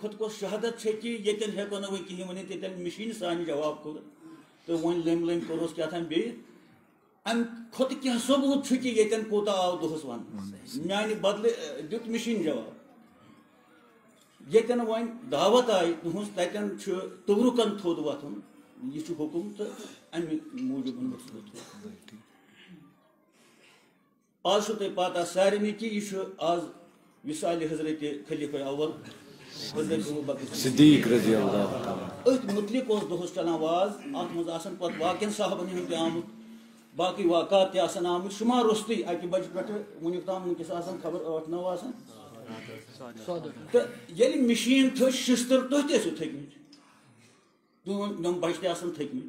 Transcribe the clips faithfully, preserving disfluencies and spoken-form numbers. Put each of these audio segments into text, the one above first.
کھۄتہٕ کۄس شہادت چھےٚ کہِ ییٚتٮ۪ن ہٮ۪کو نہٕ وۄنۍ کِہیٖنۍ ؤنِتھ، ییٚتٮ۪ن مِشیٖن سانہِ جواب کوٚر تہٕ وۄنۍ لٔمۍ لٔمۍ کوٚرُس کیٛاہ تام بیٚیہِ۔ اَمہِ کھۄتہٕ کینٛہہ ثوبوٗت چھُ کہِ ییٚتٮ۪ن کوٗتاہ آو دۄہَس وَننہٕ۔ میٛانہِ بدلہٕ، اَ، دیُت مِشیٖن جواب۔ ییٚتٮ۪ن وۄنۍ دعوت آیہِ تُہٕنٛز، تَتٮ۪ن چھُ تُورُکَن تھوٚد وۄتھُن۔ یہِ چھُ حُکُم تہٕ اَمہِ موٗجوٗب ووٚنمُت سُہ تھوٚد۔ آز چھُو تۄہہِ پَتہ سارنٕے کہِ یہِ چھُ آز وِصالِ حضرت خلیفہ اول حضرت ابوبکر صدیق۔ صدیق رضی اللہ تعالیٰ۔ أتھۍ مُتعلِق اوس دۄہَس چلان واز، اَتھ منٛز آسَن پَتہٕ باقیَن صحابَن ہُنٛد تہِ آمُت، باقٕے واقعات تہِ آسَن آمٕتۍ، شُمار روٚستُے اَکہِ بَجہِ پٮ۪ٹھٕ وٕنیُک تام، وٕنکٮ۪س آسَن خبر ٲٹھ نَو آسَن۔ تہٕ ییٚلہِ مِشیٖن تھٔج شِستٕر، تُہۍ تہِ ٲسِو تھٔکمٕتۍ۔ تُہُنٛد، یِم بَچہٕ تہِ آسَن تھٔکمٕتۍ۔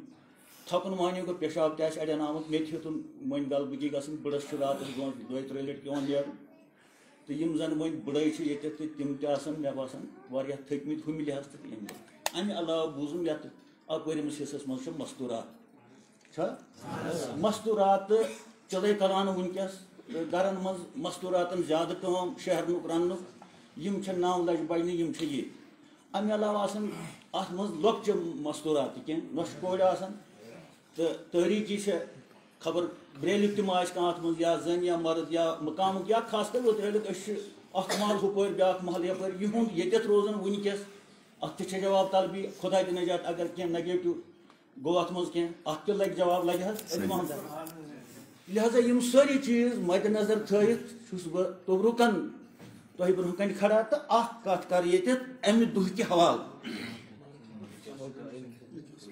تھَکُن معنی گوٚو، پیشاب تہِ آسہِ اَڑٮ۪ن آمُت، مےٚ تہِ ہیوٚتُن وۄنۍ غلبہٕ کی گژھُن، بٕڑَس چھُ راتَس دۄن دۄیہِ ترٛیٚیہِ لَٹہِ پٮ۪وان نیرُن۔ تہٕ یِم زَن وۄنۍ بٕڑَے چھِ ییٚتٮ۪تھ، تہٕ تِم تہِ آسَن، مےٚ باسان، واریاہ تھٔکمٕتۍ ہُمہِ لحاظ تہٕ ییٚمہِ لحاظ۔ اَمہِ علاوٕ بوٗزُم یَتھ اَپٲرِمِس حِصَس منٛز چھِ مَستوٗرات۔ چھا؟ مَستوٗرات تہٕ چِلَے کَلان وٕنکٮ۪س، تہٕ گَرَن منٛز مَستوٗراتَن زیادٕ کٲم شہرنُک رَننُک، یِم چھِ نَو لَچھ بَجنہِ، یِم چھِ یہِ۔ اَمہِ علاوٕ آسَن اَتھ منٛز لۄکچہِ مَستوٗرات تہِ کینٛہہ، نۄشہِ کورِ آسَن۔ تہٕ تٲریٖخی چھِ خبر برٛیلُک تہِ ما آسہِ کانٛہہ اَتھ منٛز، یا زَنہِ یا مَرٕد یا مُقامُک، یا خاص کر یوٚت رٲلِتھ أسۍ چھِ اَکھ محلہٕ ہُپٲرۍ، بیٛاکھ محلہٕ یَپٲرۍ، یِہُنٛد ییٚتٮ۪تھ روزُن وٕنکٮ۪س، اَتھ تہِ چھےٚ جواب طلبی۔ خۄداے دِ نجات، اگر کینٛہہ نگیٹِو گوٚو اَتھ منٛز کینٛہہ، اَتھ تہِ لَگہِ جواب، لَگہِ حظ؟ صحیح۔ اَتہِ وَنہٕ۔ لہذا یِم سٲری چیٖز مدنظر تھٲیِتھ چھُس بہٕ توٚبرُکَن تۄہہِ برونٛہہ کَنہِ کھڑا تہٕ اَکھ کَتھ کَرٕ ییٚتٮ۪تھ اَمہِ دۄہ کہِ حوالہٕ۔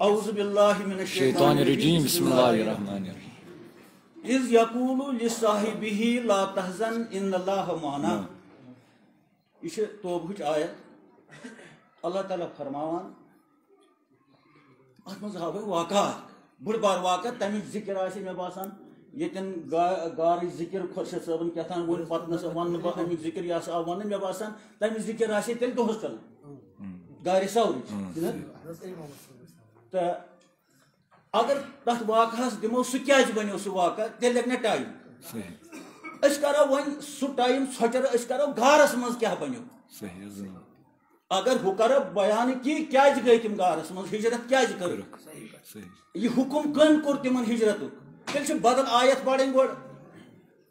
اعوذ باللہ من الشیطان الرجیم، بسم اللہ الرحمن الرحیم۔ اذ یقول لصاحبہ لا تحزن ان اللہ معنا۔ یہِ چھِ توبہٕچ آیت۔ اللہ تعالیٰ فرماوان، اَتھ منٛز ہاوٕ بہٕ واقعہ اکھ، بوٚڑ بار واقعہ، تَمِچ ذِکِر آسہِ مےٚ باسان، ییٚتٮ۪ن گا-، غارٕچ ذِکِر خۄرشید صٲبَن کیٛاہ تام ووٚن، پَتہٕ نہ سا وَنہٕ نہٕ بہٕ اَمِچ ذِکِر، یہِ ہسا آو وَننہٕ، مےٚ باسان، تَمِچ ذِکِر آسہِ تیٚلہِ دۄہَس چَلان، غارِ ثورٕچ، چھِنہٕ؟ تہٕ اگر تَتھ واقعہَس دِمو، سُہ کیٛازِ بَنیو سُہ واقعہ، تیٚلہِ لَگہِ نہ ٹایم۔ صحیح۔ أسۍ کَرو وۄنۍ سُہ ٹایم ژھۄچَر، أسۍ کَرو غارَس منٛز کیٛاہ بَنیو۔ صحیح حظ، اۭں۔ اگر ہُہ کرٕ بیان کہِ کیازِ گٔے تِم غارس منٛز، ہجرت کیازِ کٔرٕکھ؟ کٔرٕکھ۔ صحیح۔ یہِ حکم کٔمۍ کوٚر تِمن ہجرتُک؟ تیٚلہِ چھِ بدل آیت پرٕنۍ گۄڈٕ۔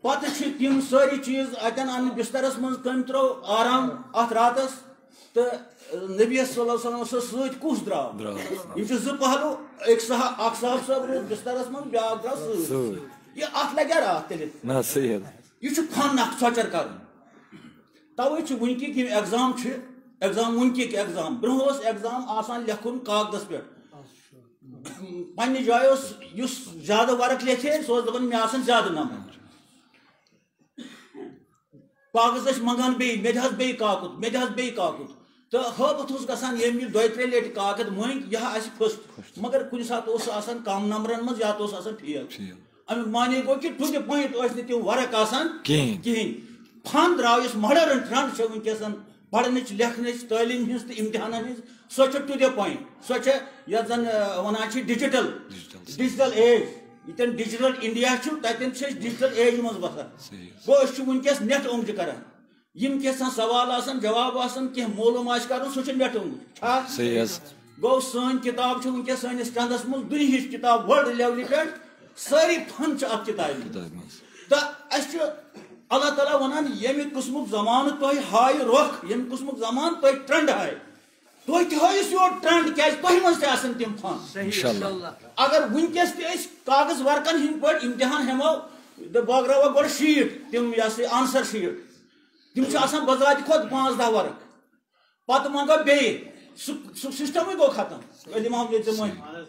پتہٕ چھِ تِم سٲری چیٖز اتٮ۪ن انٕنۍ بسترس منٛز، کٔمۍ ترٲو آرام اتھ راتس؟ تہٕ نبی صلی اللہ علیہ وسلم سۭتۍ کُس درٛاو؟ درٛاو۔ یِم چھِ زٕ پہلو، أکۍ صاحب، اکھ صاحب صٲب روٗد بسترس منٛز، بیٛاکھ درٛاو سۭتۍ۔ سۭتۍ۔ یہِ اتھ لگہِ راتھ تیٚلہِ۔ نہ، صحیح حظ۔ یہِ چھُ فن اکھ ژۄچر کرُن۔ توے چھُ وٕنکیٚکۍ یِم ایگزام چھِ، ایگزام وٕنکیٚکۍ ایگزام، برونٛہہ اوس ایگزام آسان لیکھُن کاغذس پٮ۪ٹھ۔ پننہِ جایہِ اوس یُس زیادٕ ورق لیکھِ ہے، سُہ اوس دپان مےٚ آسن زیادٕ نمبر۔ کاغذ ٲسۍ منٛگان بیٚیہِ، مےٚ دِ حظ بیٚیہِ کاکُد، مےٚ دِ حظ بیٚیہِ کاکُد۔ تہٕ ہٲبتھ اوس گژھان، ییٚمہِ یہِ دۄیہِ ترٛیٚیہِ لٹہِ کاکد مٔنگۍ، یہِ ہا آسہِ فٔسٹ۔ مگر کُنہِ ساتہٕ اوس سُہ آسان کم نمبرن منٛز، یا تہٕ اوس آسان فیل۔ فیل۔ امیُک معنی گوٚو کہِ to the point ٲسۍ نہٕ تِم ورق آسان کِہیٖنۍ۔ کِہیٖنۍ۔ فن درٛاو، یُس ماڈٲرٕن ٹرٛنٛڈ چھِ وٕنکیٚس پرنٕچ، لیکھنٕچ، تعلیٖم ہِنٛز تہٕ امتحانن ہِنٛز، سۄ چھِ to the point۔ سۄ چھِ یَتھ زَن، آ، وَنان چھِ ڈیجیٹل، ڈیجیٹل۔ Digital age. ییٚتٮ۪ن ڈیجیٹل انڈیا چھُ، تَتٮ۪ن چھِ أسۍ ڈیجیٹل ایج منٛز وَسان۔ صحیح۔ گوٚو، أسۍ چھِ وٕنکیٚس نیٹ اوٚنٛگجہِ کران۔ یِم کینٛژھا سوال آسن، جواب آسن، کینٛہہ معلوم آسہِ کرُن، سُہ چھُ نیٹ اوٚنٛگُج۔ چھا؟ صحیح حظ۔ گوٚو، سٲنۍ کِتاب چھِ وٕنکیٚس سٲنِس چندس منٛز دُنیہٕچ کِتاب، ورلڈ لیولہِ پٮ۪ٹھ سٲری فن چھِ اتھ کِتابہِ منٛز۔ کِتابہِ منٛز۔ تہٕ اَسہِ چھُ اللہ تعالیٰ ونان، ییٚمہِ قٕسمُک زمانہٕ تۄہہِ ہایہِ رۄخ، ییٚمہِ قٕسمُک زمانہٕ تۄہہِ ٹرنڈ ہایہِ، تُہۍ تہِ ہٲیِو یور ٹرنڈ، کیازِ تۄہہِ منٛز تہِ آسن تِم فن۔ صحیح۔ انشاءاللہ۔ اگر وٕنکیٚس تہِ أسۍ کاغذ ورقن ہٕنٛدۍ پٲٹھۍ امتحان ہٮ۪مو، تہٕ بٲگراوو گۄڈٕ شیٖٹ، تِم، یہِ ہسا یہِ آنسر شیٖٹ، تِم چھِ آسان بذات خۄد پانٛژھ دَہ ورق۔ پتہٕ منٛگو بیٚیہِ۔ سُہ، سُہ سسٹمٕے گوٚو ختم۔ علی محمد ییٚتہِ ژےٚ مٔنٛزۍ۔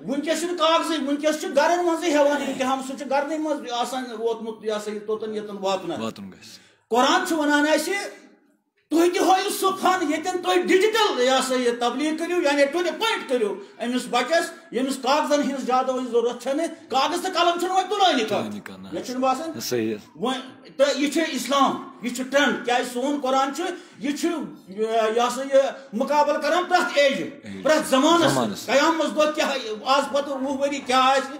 وٕنکیٚس چھُنہٕ کاغذٕے، وٕنکیٚس چھُ گرن منٛزٕے ہٮ۪وان امتحان، سُہ چھُ گرنٕے منٛز آسان ووتمُت، یہِ ہسا یہِ توٚتن ییٚتٮ۪ن واتُن آسہِ۔ واتُن گژھِ۔ قرآن چھُ ونان اَسہِ، تُہۍ تہِ ہٲیِو سُہ فن، ییٚتٮ۪ن تُہۍ ڈیجیٹل، یہِ ہسا یہِ، تبلیغ کٔرِو، یعنی to the point کٔرِو أمِس بچس، ییٚمِس کاغذن ہٕنٛز زیادٕ وۄنۍ ضروٗرت چھَنہٕ، کاغذ تہٕ قلم چھُنہٕ وۄنۍ تُلٲنی کانٛہہ۔ تُلٲنی کانٛہہ، نہ۔ مےٚ چھُنہٕ باسان۔ صحیح۔ وۄنۍ تہٕ یہِ چھُ اسلام، یہِ چھُ ٹرنڈ، کیازِ سون قرآن چھُ، یہِ چھُ، یہِ ہسا یہِ مقابلہٕ کران پرٛٮ۪تھ ایجہِ، ایجہِ۔ پرٛٮ۪تھ زمانس سۭتۍ۔ زمانس۔ قیامت دۄہ کیٛاہ، آز پتہٕ وُہ ؤری کیٛاہ آسہِ،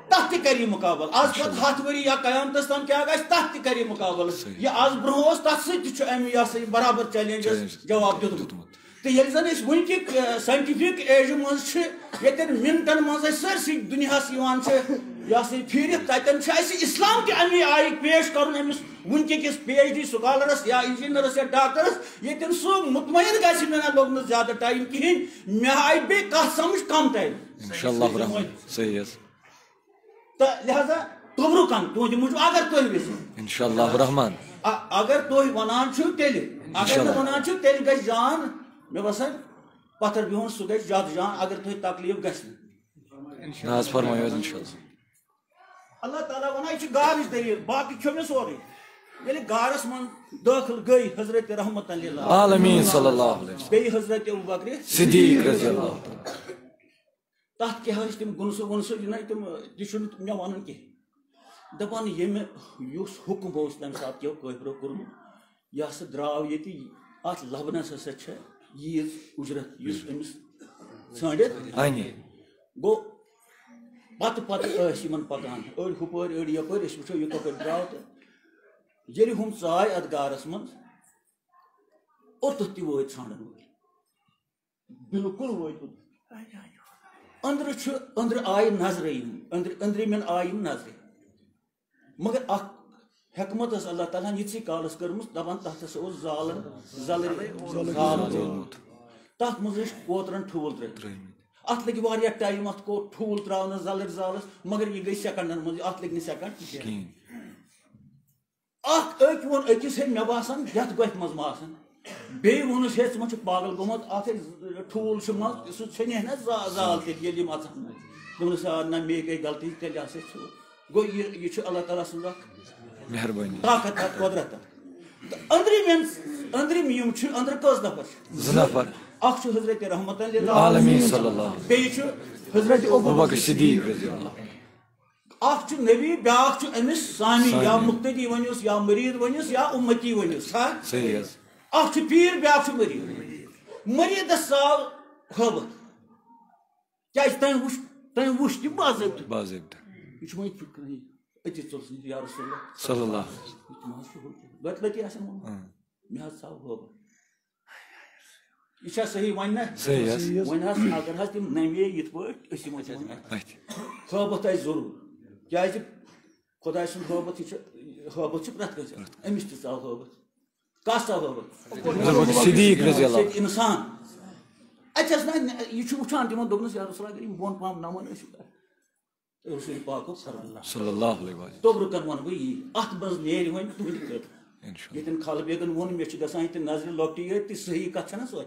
تتھ تہِ کرِ یہِ مقابلہٕ۔ آز پتہٕ ہتھ ؤری یا قیامتس تام کیٛاہ گژھِ، تتھ تہِ کرِ یہِ مقابلہٕ۔ صحیح۔ یہِ آز برونٛہہ اوس، تتھ سۭتۍ تہِ چھُ أمۍ یہِ ہسا یہِ برابر چیلنجس چیلنج جواب دیُتمُت۔ دیُتمُت۔ تہٕ ییٚلہِ زَن أسۍ وٕنکہِ، آ، ساینٹیفک ایجہِ منٛز چھِ، ییٚتٮ۪ن مِنٹَن منٛز أسۍ سٲرسٕے دُنیاہَس یِوان چھِ، یہِ ہسا یہِ پھیٖرِتھ، تَتٮ۪ن چھُ اَسہِ اِسلام تہِ اَمی آیہِ پیش کَرُن أمِس وٕنکہِ کِس پی ایچ ڈی سکالرَس یا انجینئرَس یا ڈاکٹرَس، ییٚتٮ۪ن سُہ مطمئن گژھِ، مےٚ نہ لوٚگ نہٕ زیادٕ ٹایم کِہیٖنۍ، مےٚ آیہِ بیٚیہِ کَتھ سَمٕجھ کَم ٹایم۔ انشاءاللہ الرحمن۔ صحیح حظ۔ تہٕ لہذا توٚبرُکن تُہنٛدِ موٗجوٗب، اگر تُہۍ یژھِو۔ انشاءاللہ الرحمن۔ اگر تُہۍ ونان چھِو تیٚلہِ، اگر نہٕ انشاءاللہ۔ ونان چھِو تیٚلہِ گژھِ جان، مےٚ باسان، پتھر بِہُن سُہ گژھِ زیادٕ جان، اگر تۄہہِ تکلیف گژھِ نہٕ۔ نہ حظ، فرمٲیِو حظ، انشاءاللہ۔ اللہ تعالیٰ ونان، یہِ چھِ گارٕچ دٔلیٖل، باقٕے کھیوٚو مےٚ سورُے۔ ییٚلہِ گارس منٛز دٲخل گٔے حضرت رحمت للہ عالمین صلی اللہ علیہ وسلم۔ بیٚیہِ حضرت ابوبکر صدیق رضی اللہ عنہ۔ تَتھ کیٛاہ ٲسۍ تِم گُنسہٕ وُنسہٕ، یہِ نَے تِم، تہِ چھُنہٕ مےٚ وَنُن کینٛہہ۔ دَپان، ییٚمہِ یُس حُکُم اوس تَمہِ ساتہٕ کیو کٲفرو کوٚرمُت، یہِ ہسا درٛاو ییٚتہِ، اَتھ لَبنَس ہسا چھےٚ ییٖژ اُجرت، یُس أمِس ژھٲنٛڈِتھ اَنہِ۔ گوٚو، پَتہٕ پَتہٕ ٲسۍ یِمَن پَکان، أڑۍ ہُپٲرۍ، أڑۍ یَپٲرۍ، أسۍ وٕچھو یہِ کَپٲرۍ درٛاو تہٕ ییٚلہِ ہُم ژاے اَتھ گارَس منٛز، اوٚتَتھ تہِ وٲتۍ ژھانٛڈَن وٲلۍ۔ بالکل وٲتۍ اوٚت۔ أنٛدرٕ چھُ، أنٛدرٕ آیہِ نظرِ یِم، أنٛدرٕ، أنٛدرِمٮ۪ن آیہِ یِم نظرِ۔ مگر اکھ حکمت ٲس اللہ تعالیٰ ہن یِتھسٕے کالس کٔرمٕژ، دپان تتھ ہسا اوس زالن، زلر، زال لوٚگمُت۔ تتھ منٛز ٲسۍ کوترن ٹھوٗل ترٲومٕتۍ۔ اتھ لٔگۍ واریاہ ٹایم، اتھ کوٚر ٹھوٗل تراونس زلر زالس، مگر یہِ گٔے سیکنڈن منٛز، اتھ لٔگۍ نہٕ سیکنڈ کِہیٖنۍ۔ کِہیٖنۍ۔ اکھ أکۍ ووٚن أکِس، ہے، مےٚ باسان یتھ گۄپھِ منٛز ما آسن۔ بیٚیہِ ووٚنُس، ہے، ژٕ ما چھُکھ پاگل گوٚمُت؟ اتھ ہے ٹھوٗل چھُ منٛز، سُہ ژھیٚنہِ ہے نہ زا-، زال تیٚلہِ ییٚلہِ یِم اژان۔ دوٚپنس، آ، نہ، مے گٔے غلطی، تیٚلہِ ہسا چھُ۔ گوٚو، یہِ، یہِ چھُ اللہ تعالیٰ سُنٛد اکھ مہربٲنی۔ طاقت، اکھ قۄدرت۔ تہٕ أنٛدرِم یِم، أنٛدرِم یِم چھِ، أنٛدرٕ کٔژ نفر چھِ؟ زٕ نفر۔ اکھ چھُ حضرت رحمت للہ عالمین صلی اللہ علیہ وسلم۔ بیٚیہِ چھُ حضرت ابو بکر صدیق رضی اللہ عنہ۔ اکھ چھُ نبی، بیٛاکھ چھُ أمِس سامی، سامی۔ یا مقتدی ؤنِوس، یا مرید ؤنِوس، یا اُمتی ؤنِوس، ہا؟ صحیح حظ۔ اکھ چھُ پیٖر، بیٛاکھ چھُ مریٖد۔ مریٖدس ژاو ہٲبتھ۔ کیٛازِ تٔمۍ وُچھ، تٔمۍ وُچھ تہِ باضٲبطہٕ۔ باضٲبطہٕ۔ یہِ چھُ وۄنۍ فِکرٕے۔ أتی ژوٚل سُہ، یا رسول اللہ۔ صلی اللہ علیہ وسلم۔ یہِ تہِ ما حظ چھُ ہُہ؟ لَٹہِ لَٹہِ آسن ووٚنمُت۔ ہاں۔ مےٚ حظ ژاو ہٲبتھ۔ یہِ چھا صحیح وۄنۍ نہ؟ صحیح حظ۔ وۄنۍ حظ اگر حظ تِم نَمے یِتھ پٲٹھۍ، أسۍ یِمو تِمن اَتھِ۔ ہٲبتھ آسہِ ضروٗر۔ کیٛازِ خۄداے سُنٛد ہٲبتھ، یہِ چھُ، ہٲبتھ چھُ پرٛٮ۪تھ کٲنٛسہِ۔ أمِس تہِ ژاو ہٲبتھ۔ کَس ژاو ہٲبتھ؟ حضرت صدیق رضی اللہ۔ سۭتۍ اِنسان۔ اَتہِ حظ نہ، یہِ چھُ وٕچھان تِمن، دوٚپنَس، یا رسول اللہ، اگر یِم بۄن پَہَم نَمَن ٲسِو۔ رسول پاکُک فرمان۔ صلی اللہ علیہ وسلم۔ توٚبرُکن وَنہٕ بہٕ یی، اَتھ منٛز نیرِ وۄنۍ تُہٕنٛدِ خٲطرٕ۔ انشاءاللہ۔ ییٚتٮ۪ن خالہٕ بیگن ووٚن، مےٚ چھِ گژھان ییٚتہِ نظرِ لۄکٹی یٲتۍ، تہِ صحیح کَتھ چھَنہ سۄ؟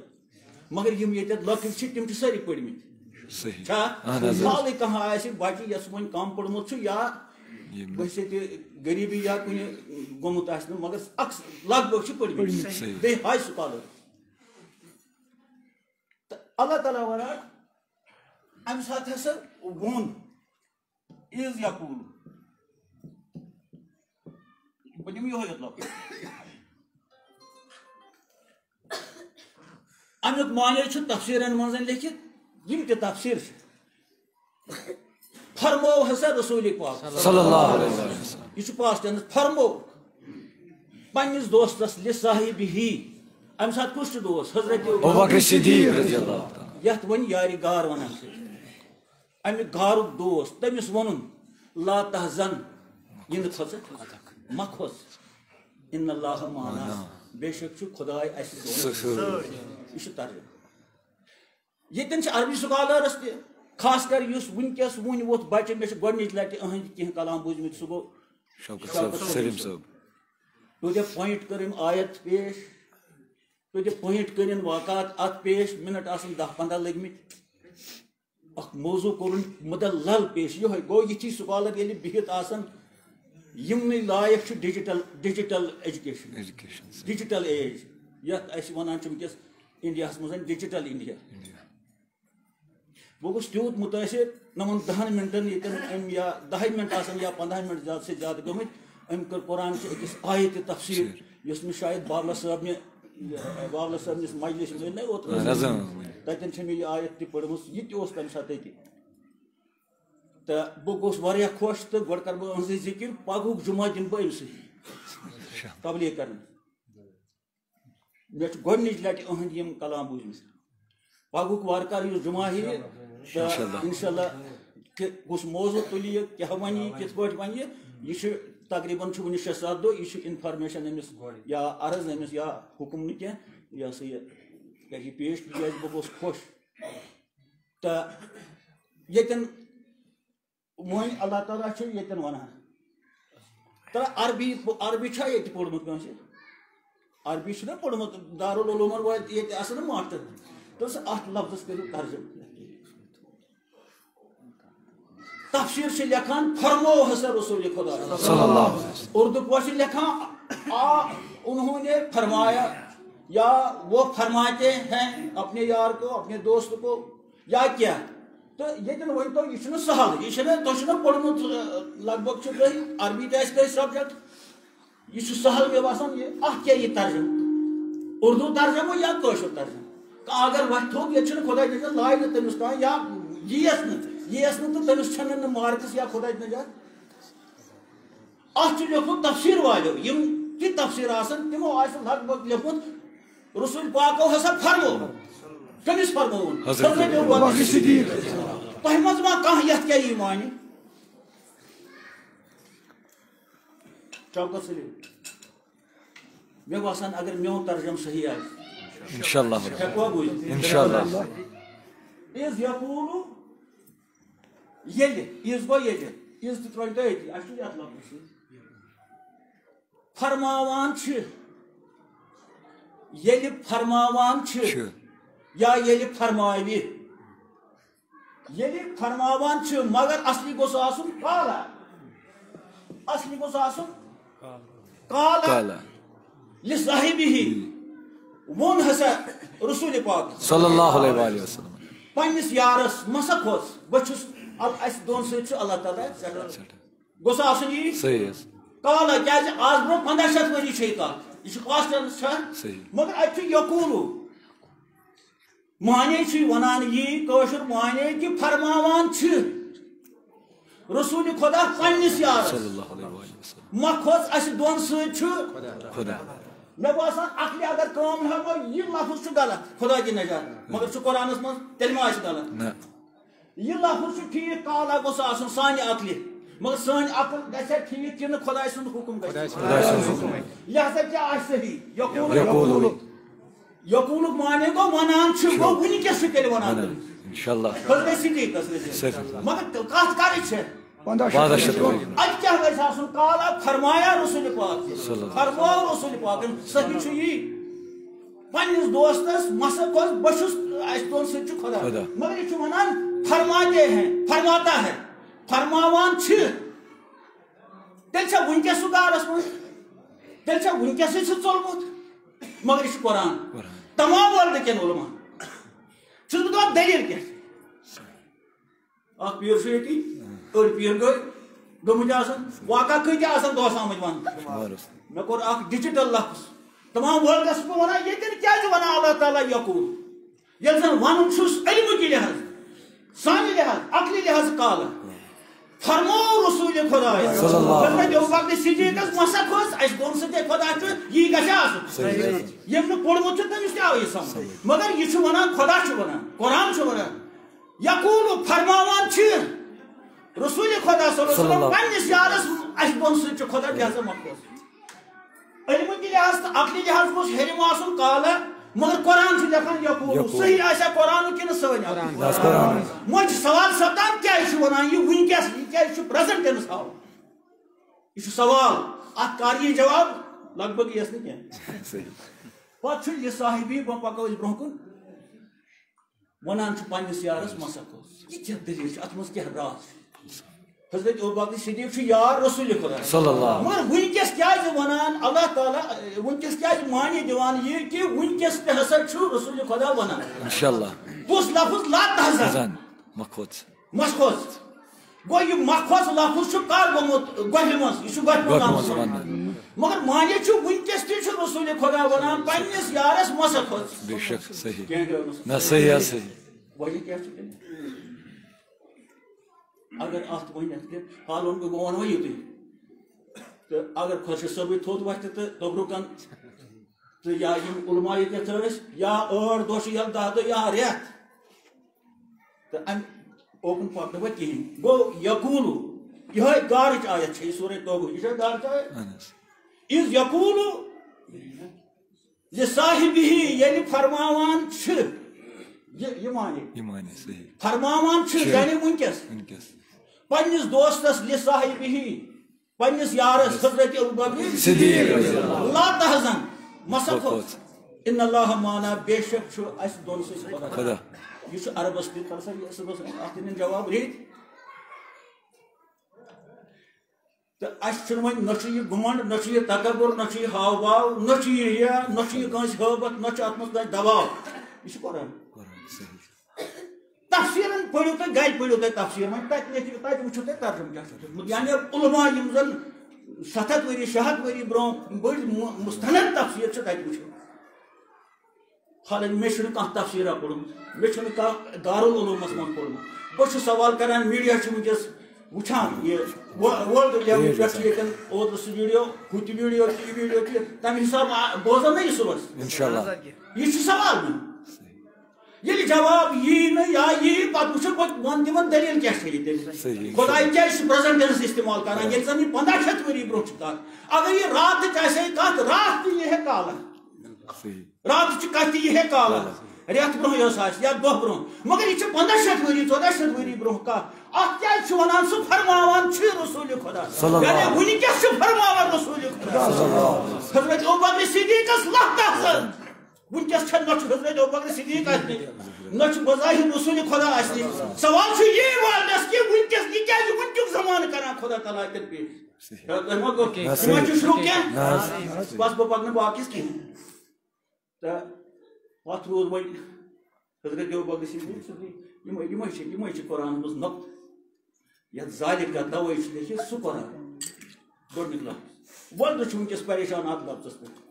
مگر یِم ییٚتٮ۪تھ لۄکٕٹۍ چھِ، تِم چھِ سٲری پٔرۍمٕتۍ۔ صحیح۔ چھا؟ اہن حظ۔ خالٕے کانٛہہ آسہِ بَچہِ، یَس وۄنۍ کَم پوٚرمُت چھُ یا ییٚمۍ ویسے تہِ غریٖبی یا کُنہِ گوٚمُت آسہِ نہٕ، مگر اکثر لگ بگ چھِ پٔرۍمٕتۍ۔ صحیح۔ بیٚیہِ ہاے سکالر۔ تہٕ اللہ تعالیٰ وَنان، اَمہِ ساتہٕ ہسا ووٚن، "اِذ یقول"، بہٕ دِمہٕ یِہوٚے یوت لفظ۔ اَمیُک معنی چھُ تفسیٖرن منٛز لیکھِتھ، یِم تہِ تفسیٖر چھِ۔ فرموو ہسا رسول پاک۔ صلی اللہ علیہ وسلم۔ یہِ چھُ past tense، فرموو پننِس دوستس، لصاحبہ۔ اَمہِ ساتہٕ کُس چھُ دوست؟ حضرت ابوبکر صدیق رضی اللہ تعالیٰ۔ یَتھ وۄنۍ یارِ غار وَنان چھِ۔ اَمہِ غارُک دوست، تٔمِس ووٚنُن، "لا تحزن"، یہِ نہٕ کھۄژٕ، مہ کھوژ۔ "ان اللہ معنا"، بے شک چھُ خداے اَسہِ دۄن۔ سۭتۍ۔ یہِ چھُ ترجمہٕ۔ ییٚتٮ۪ن چھِ عربی سکالرس تہِ، خاص کر یُس وٕنکیٚس وُنہِ ووٚتھ بچہِ، مےٚ چھِ گۄڈٕنِچ لٹہِ أہٕنٛدۍ کینٛہہ کلام بوٗزمٕتۍ، سُہ گوٚو شوکت صٲب، شوکت صٲب۔ سلیٖم صٲب۔ To the point کٔر أمۍ آیت پیش، to the point کٔرِن واقعات اتھ پیش، منٹ آسن دَہ پنٛداہ لٔگمٕتۍ۔ اکھ موضوع کوٚرُن مدلل پیش، یِہوٚے گوٚو، یِتھی سکالر ییٚلہِ بِہِتھ آسن، یِمنٕے لایق چھُ digital, digital education, education. Digital age, یتھ أسۍ ونان چھِ وٕنکیٚس انڈیاہس منٛز ڈیجیٹل انڈیا۔ انڈیا۔ بہٕ گوٚژھ تیوٗت مُتٲثِر، نَمَن دَہَن مِنٹَن ییٚتٮ۪ن أمۍ یا دَہَے مِنٹ آسَن یا پنٛداہَے مِنٹ زیادٕ سے زیادٕ گٔمٕتۍ، أمۍ کٔر قرآن چہِ أکِس آیتہِ تفسیٖر، تفسیٖر۔ یۄس مےٚ شاید باولا صٲب نہِ، باولا صٲبنِس مجلس منٛز نَے اوترٕ اہن حظ، ٲس۔ اۭں، ؤنِو۔ تَتٮ۪ن چھےٚ مےٚ یہِ آیت تہِ پٔرمٕژ، یہِ تہِ اوس تَمہِ ساتہٕ تٔتی۔ تہٕ بہٕ گوٚوُس واریاہ خۄش، تہٕ گۄڈٕ کَرٕ بہٕ أہٕنٛزٕے ذِکِر، پَگہُک جُمعہ دِمہٕ بہٕ أمۍ سٕے تبلیغ کَرنہٕ۔ مےٚ چھُ گۄڈٕنِچ لَٹہِ أہٕنٛدۍ یِم کلام بوٗزمٕتۍ۔ پَگُک وارٕ کارٕ یُس جمعہ ہیٚیہِ، تہٕ اِنشاءاللہ۔ اِنشاءاللہ کہِ کُس موضوع تُلہِ یہِ، کیٛاہ وَنہِ یہِ، کِتھ پٲٹھۍ وَنہِ یہِ، یہِ چھُ تقریباً چھُ وُنہِ شےٚ سَتھ دۄہ، یہِ چھُ information أمِس یا عرض أمِس یا حُکُم نہٕ کینٛہہ، یہِ ہسا یہِ کَرِ یہِ پیش، تِکیٛازِ بہٕ گوٚوُس خۄش۔ تہٕ ییٚتٮ۪ن وۄنۍ اللہ تعالیٰ چھُ ییٚتٮ۪ن وَنان، تہٕ عربی، عربی چھا ییٚتہِ پوٚرمُت کٲنٛسہِ؟ عربی چھُنہ پوٚرمُت، دارالعلومن وٲلۍ ییٚتہِ آسان ماسٹر، دوٚپُس، اَتھ لفظس کٔرِو ترجمہٕ۔ تفسیر چھِ لیکھان، فرموو ہسا رسول خدا۔ صلی اللہ علیہ وسلم۔ اردو پٲٹھۍ چھِ لیکھان، آ، انہوں نے فرمایا، یا وہ فرماتے ہیں اپنے یار کو، اپنے دوست کو، یا کیا؟ تہٕ ییٚتٮ۪ن ؤنۍ تو، یہِ چھُنہٕ سہل، یہِ چھُنہٕ، تۄہہِ چھُنہٕ پوٚرمُت، لگ بگ چھُ تۄہہِ عربی تہِ آسہِ تۄہہِ subject، یہِ چھُ سہل مےٚ باسان، یہِ، اَتھ کیٛاہ یہِ ترجمہٕ؟ اردو ترجمہٕ یا کٲشُر ترجمہٕ؟ کانٛہہ اگر وۄتھِ تھوٚد، ییٚتہِ چھُنہٕ خۄداے نجات، لایہِ نہٕ تٔمِس کانٛہہ، یا یِیَس نہٕ، یِیَس نہٕ تہٕ تٔمِس چھَنہٕ نہٕ marks یا خۄداے نجات۔ اَتھ چھُ لیوٚکھمُت تفسیٖر والیو، یِم تہِ تفسیٖر آسَن، تِمو آسہِ لگ بگ لیوٚکھمُت، رسول پاکو ہسا فرموو۔ کٔمِس فرمووُن؟ حضرت ابوبکر صدیق۔ تۄہہِ منٛز ما کانٛہہ یَتھ کیٛاہ یی مانہِ؟ شوکت سلیٖم۔ مےٚ باسان، اگر میون ترجمہٕ صحیح آسہِ، انشاءاللہ۔ ہٮ۪کوا بوٗزِتھ؟ انشاءاللہ۔ اِذ یقول، ییٚلہِ، اِذ گوٚو ییٚلہِ، اِذ تہِ ترٛٲوِو تُہۍ أتی، اَسہِ چھُ یَتھ لفظس سۭتۍ۔ فرماوان چھِ، ییٚلہِ فرماوان چھِ، چھِ۔ یا ییٚلہِ فرماوِ۔ ییٚلہِ فرماوان چھِ، مگر اصلی گوٚژھ آسُن قال۔ اصلی گوٚژھ آسُن قال۔ قال۔ لصاحبہ۔ ووٚن ہسا رسول پاک۔ صلی اللہ علیہ وآلہ وسلم۔ پننِس یارس، مسا کھوژ، بہٕ چھُس، ال-، اسہِ دۄن سۭتۍ چھُ اللہ تعالیٰ سٮ۪ٹھاہ۔ گوٚژھ آسُن یی۔ صحیح حظ۔ قال، کیازِ آز برونٛہہ پنٛداہ شیٚتھ ؤری چھے کتھ۔ یہِ چھُ past tense چھا؟ صحیح۔ مگر اتہِ چھُ یقولو۔ معنی چھُ ونان یی، کٲشُر معنی کہِ فرماوان چھِ رسول خدا پننِس یارس۔ صلی اللہ علیہ وآلہ وسلم۔ مہ کھوژ، اسہِ دۄن سۭتۍ چھُ۔ خدا۔ مےٚ باسان، عقلہِ اگر کٲم نہ کرِ، یہِ لفظ چھُ غلط، خدا دِیِن نجات۔ مگر چھُ قرآنس منٛز، تیٚلہِ ما آسہِ غلط؟ نہ۔ یہِ لفظ چھُ ٹھیٖک، قال گوٚژھ آسُن سانہِ عقلہِ، مگر سٲنۍ عقل گژھِ ٹھیٖک کِنہٕ خداے سُنٛد حُکم گژھِ؟ خداے سُنٛد حُکم۔ لہذا کیٛاہ آسہِ صحیح؟ یقول۔ یقول۔ یقولُک معنی گوٚو ونان چھُ، گوٚو وٕنکیٚس چھُ تیٚلہِ ونان۔ ونان۔ انشاءاللہ۔ حضرت صدیقس رضی اللہ۔ صحیح۔ مگر کتھ کرٕچ چھےٚ؟ پنٛداہ شیٚتھ۔ پنٛداہ شیٚتھ۔ اتہِ کیٛاہ گژھِ آسُن؟ قال، فرمایا رسول پاک۔ صلی اللہ۔ فرموو رسول پاکن، صحیح چھُ یی۔ پننِس دوستس مسا کھوژ، بہٕ چھُس، اسہِ دۄن سۭتۍ چھُ خدا۔ خدا۔ مگر یہِ چھُ ونان، فرماتے ہیں، فرماتا ہے، فرماوان چھِ۔ تیٚلہِ چھا وٕنکیٚس سُہ گارس منٛز؟ تیٚلہِ چھا وٕنکیٚسٕے سُہ ژوٚلمُت؟ مگر یہِ چھُ قرآن۔ قرآن۔ تمام world کٮ۪ن علماہن۔ چھُس بہٕ دپان، دٔلیٖل کیٛاہ چھِ؟ اکھ پیٖر چھُ ییٚتی، أڑۍ پیٖر گٔے، گٔمٕتۍ آسان، واقعہ کۭتیاہ آسان دۄہس آمٕتۍ وننہٕ۔ مےٚ کوٚر اکھ digital لفظ، تمام world چھُس بہٕ ونان، ییٚتٮ۪ن کیٛازِ ونان اللہ تعالیٰ یقول؟ ییٚلہِ زن ونُن چھُس علمہٕ کہِ لحاظ، سانہِ لحاظ، عقلہِ لحاظ قال۔ فرموو رسول خداے۔ صلی اللہ علیہ وسلم۔ حضرت ابوبکر صدیقس مسا کھوژ، اسہِ دۄن سۭتۍ خدا چھُ، یی گژھِ آسُن۔ صحیح۔ ییٚمۍ نہٕ پوٚرمُت چھُ، تٔمِس تہِ آو یہِ سمجھ۔ مگر یہِ چھُ ونان، خدا چھُ ونان، قرآن چھُ ونان۔ یقول، فرماوان چھِ رسول خدا صلی اللہ علیہ وسلم، صلی اللہ۔ پننِس یارس، اسہِ دۄن سۭتۍ چھُ خدا، لہذا مہ کھوژ۔ علمہٕ کہِ لحاظ تہٕ عقلہِ لحاظ گوٚژھ ہیٚرِم آسُن قال، مگر قرآن چھُ لیکھان یقول۔ یقول۔ صحیح آسیا قرآن کِنہٕ سٲنۍ عقل؟ قرآن۔ بس قرآن۔ وۄنۍ چھُ سوال سپدان، کیٛازِ چھُ ونان یہِ وٕنکیٚس، یہِ کیٛازِ چھُ present tense ہاوُن؟ یہِ چھُ سوال، اتھ کر یی جواب؟ لگ بگ یِیَس نہٕ کینٛہہ۔ صحیح۔ پتہٕ چھُ یہِ صاحبی، وۄنۍ پکو أسۍ برونٛہہ کُن۔ ونان چھُ پننِس یارس مسا کھوژ۔ یہِ کیٛاہ دٔلیٖل چھِ؟ اتھ منٛز کیٛاہ راز چھُ؟ حضرت ابوبکر صدیق چھُ یار رسول خدا۔ صلی اللہ۔ مگر وٕنکیٚس کیٛازِ ونان اللہ تعالیٰ، وٕنکیٚس کیٛازِ معنی دِوان یہِ کہِ وٕنکیٚس تہِ ہسا چھُ رسول خدا ونان؟ انشاءاللہ۔ کُس لفظ؟ لا تحزن۔ تحزن، مہ کھوژ۔ مہ کھوژ۔ گوٚو یہِ مہ کھوژ لفظ چھُ کر گوٚمُت گۄڈِ منٛز؟ یہِ چھُ گۄڈِ منٛز گۄڈٕ آمُت منٛز وننہٕ۔ وننہٕ۔ مگر معنی چھُ وٕنکیٚس تہِ چھُ رسول خدا ونان پننِس یارس مسا کھوژ۔ بے شک، صحیح۔ کینٛہہ گٔے نہٕ۔ نہ، صحیح حظ، صحیح۔ وجہ کیٛاہ چھُ تیٚلہِ؟ اگر اتھ ؤنِتھ کہِ حالُن گوٚو، بہٕ ونہٕ وۄنۍ یُتُے۔ تہٕ اگر خۄشک صٲبٕے تھوٚد وۄتھِ تہٕ توٚبرُکن تہٕ یا یِم علماء ییٚتٮ۪تھ ٲسۍ، یا ٲٹھ دۄہ چھِ یا دَہ دۄہ یا رٮ۪تھ۔ تہٕ اَمہِ اوکُن پَکنہٕ وۄنۍ کِہیٖنۍ۔ گوٚو یقوٗلُ، یِہوٚے غارٕچ آیت چھِ، یہِ سورہ توبہ، یہِ چھےٚ غارٕچ آیت؟ اہن حظ۔ اِذ یقوٗلُ لِصاحِبِہِ، ییٚلہِ فرماوان چھِ، یہِ، یہِ معنی۔ یہِ معنی صحیح۔ فرماوان چھِ، چھِ۔ یعنی وٕنکیٚس۔ وٕنکیٚس۔ پننِس دوستس، لِصاحِبِہِ، پننِس یارس حضرت ابوبکر صدیق رضی اللہ عنہ۔ لا تحزن، مہ سا کھوژ۔ کھوژ۔ ان اللہ معنا، بے شک چھُ اسہِ دۄن سۭتۍ خدا۔ خدا۔ یہِ چھُ عربس تہِ، کر سا یہِ صُبحس اتھ دِنٕنۍ جواب رِت۔ تہٕ اسہِ چھُنہٕ وۄنۍ، نہ چھُ یہِ گُمنڈ، نہ چھُ یہِ تکبر، نہ چھُ یہِ ہاو باو، نہ چھُ یہِ ریا، نہ چھُ یہِ کٲنٛسہِ ہٲبتھ، نہ چھُ اتھ منٛز کٲنٛسہِ دباو۔ یہِ چھُ قرآن۔ قرآن صحیح۔ تفسیٖرن پٔرِو تُہۍ، گرِ پٔرِو تُہۍ تفسیٖر، وۄنۍ تَتہِ لیکھِو، تَتہِ وٕچھِو تُہۍ ترجمہٕ کیٛاہ چھُ لیوٚکھمُت۔ یعنی علماء یِم زَن ستھ ہَتھ ؤری، شےٚ ہَتھ ؤری برٛونٛہہ بٔڑۍ مُ-، مُستند تفسیٖر چھِ، تَتہِ وٕچھِو۔ حالانکہِ مےٚ چھُنہٕ کانٛہہ تفسیٖرا پوٚرمُت، مےٚ چھُنہٕ کانٛہہ دارالعلومَس منٛز پوٚرمُت۔ بہٕ چھُس سوال کران، میٖڈیا چھُ وٕنکیٚس وٕچھان یہِ ورلڈ لیولہِ پٮ۪ٹھ چھُ ییٚتٮ۪ن اوترٕ سُہ ویٖڈیو، ہُہ تہِ ویٖڈیو تہِ، یہِ ویٖڈیو تہِ، تَمہِ حساب آ-، بوزو نہ یہِ صُبحَس۔ انشاءاللہ۔ یہِ چھُ سوال میون۔ ییٚلہِ جواب یی نہٕ یا یی، پتہٕ وٕچھو، پتہٕ وَن تِمن دٔلیٖل کیٛاہ چھےٚ ییٚتہِ۔ صحیح۔ خۄداے کیٛازِ چھُ present tense استعمال کران، ییٚلہِ زن یہِ پنٛداہ شیٚتھ ؤری برٛونٛہہ چھِ کتھ؟ اگر یہِ راتٕچ آسہِ ہے کتھ، راتھ تہِ یی ہے کالہ۔ صحیح۔ راتٕچ کتھ تہِ یی ہے کالہ۔ رٮ۪تھ برٛونٛہہ یۄس آسہِ یا دۄہ برٛونٛہہ۔ مگر یہِ چھِ پنٛداہ شیٚتھ ؤری، ژۄداہ شیٚتھ ؤری برٛونٛہہ کتھ۔ اتھ کیٛازِ چھُ ونان سُہ فرماوان چھُ رسول خدا؟ صلی اللہ۔ یعنی وٕنکیٚس چھُ فرماوان رسول خدا۔ صلی اللہ۔ حضرت ابوبکر صدیقس لہ تحزن۔ وٕنکیٚس چھےٚ نہ چھُ حضرت ابوبکر صدیق اَتہِ، نہ چھُ بظاہر رسول خدا اَتہِ۔ سوال چھُ یی والدس کہِ وٕنکیٚس یہِ کیازِ وٕنکیُک زمانہٕ کران خدا تعالیٰ اَتٮ۪ن پیش؟ صحیح۔ تۄہہِ ما گوٚو؟ نہ، یہِ ما صحیح۔ چھُ شروع کینٛہہ؟ نہ، صحیح۔ بس بہٕ پکنہٕ باقیس کِہیٖنۍ۔ تہٕ پتہٕ روٗد وۄنۍ حضرت ابوبکر صدیق سُنٛدُے، یِمے، یِمے چھِ، یِمے چھِ قرآنس منٛز نۄقطہٕ۔ یتھ ذالک توے چھُ لیکھِتھ سُہ قرآن۔ گۄڈٕنیُک لفظ۔ وۄلرٕ چھُ وٕنکیٚس پریشان اتھ لفظس پٮ۪ٹھ۔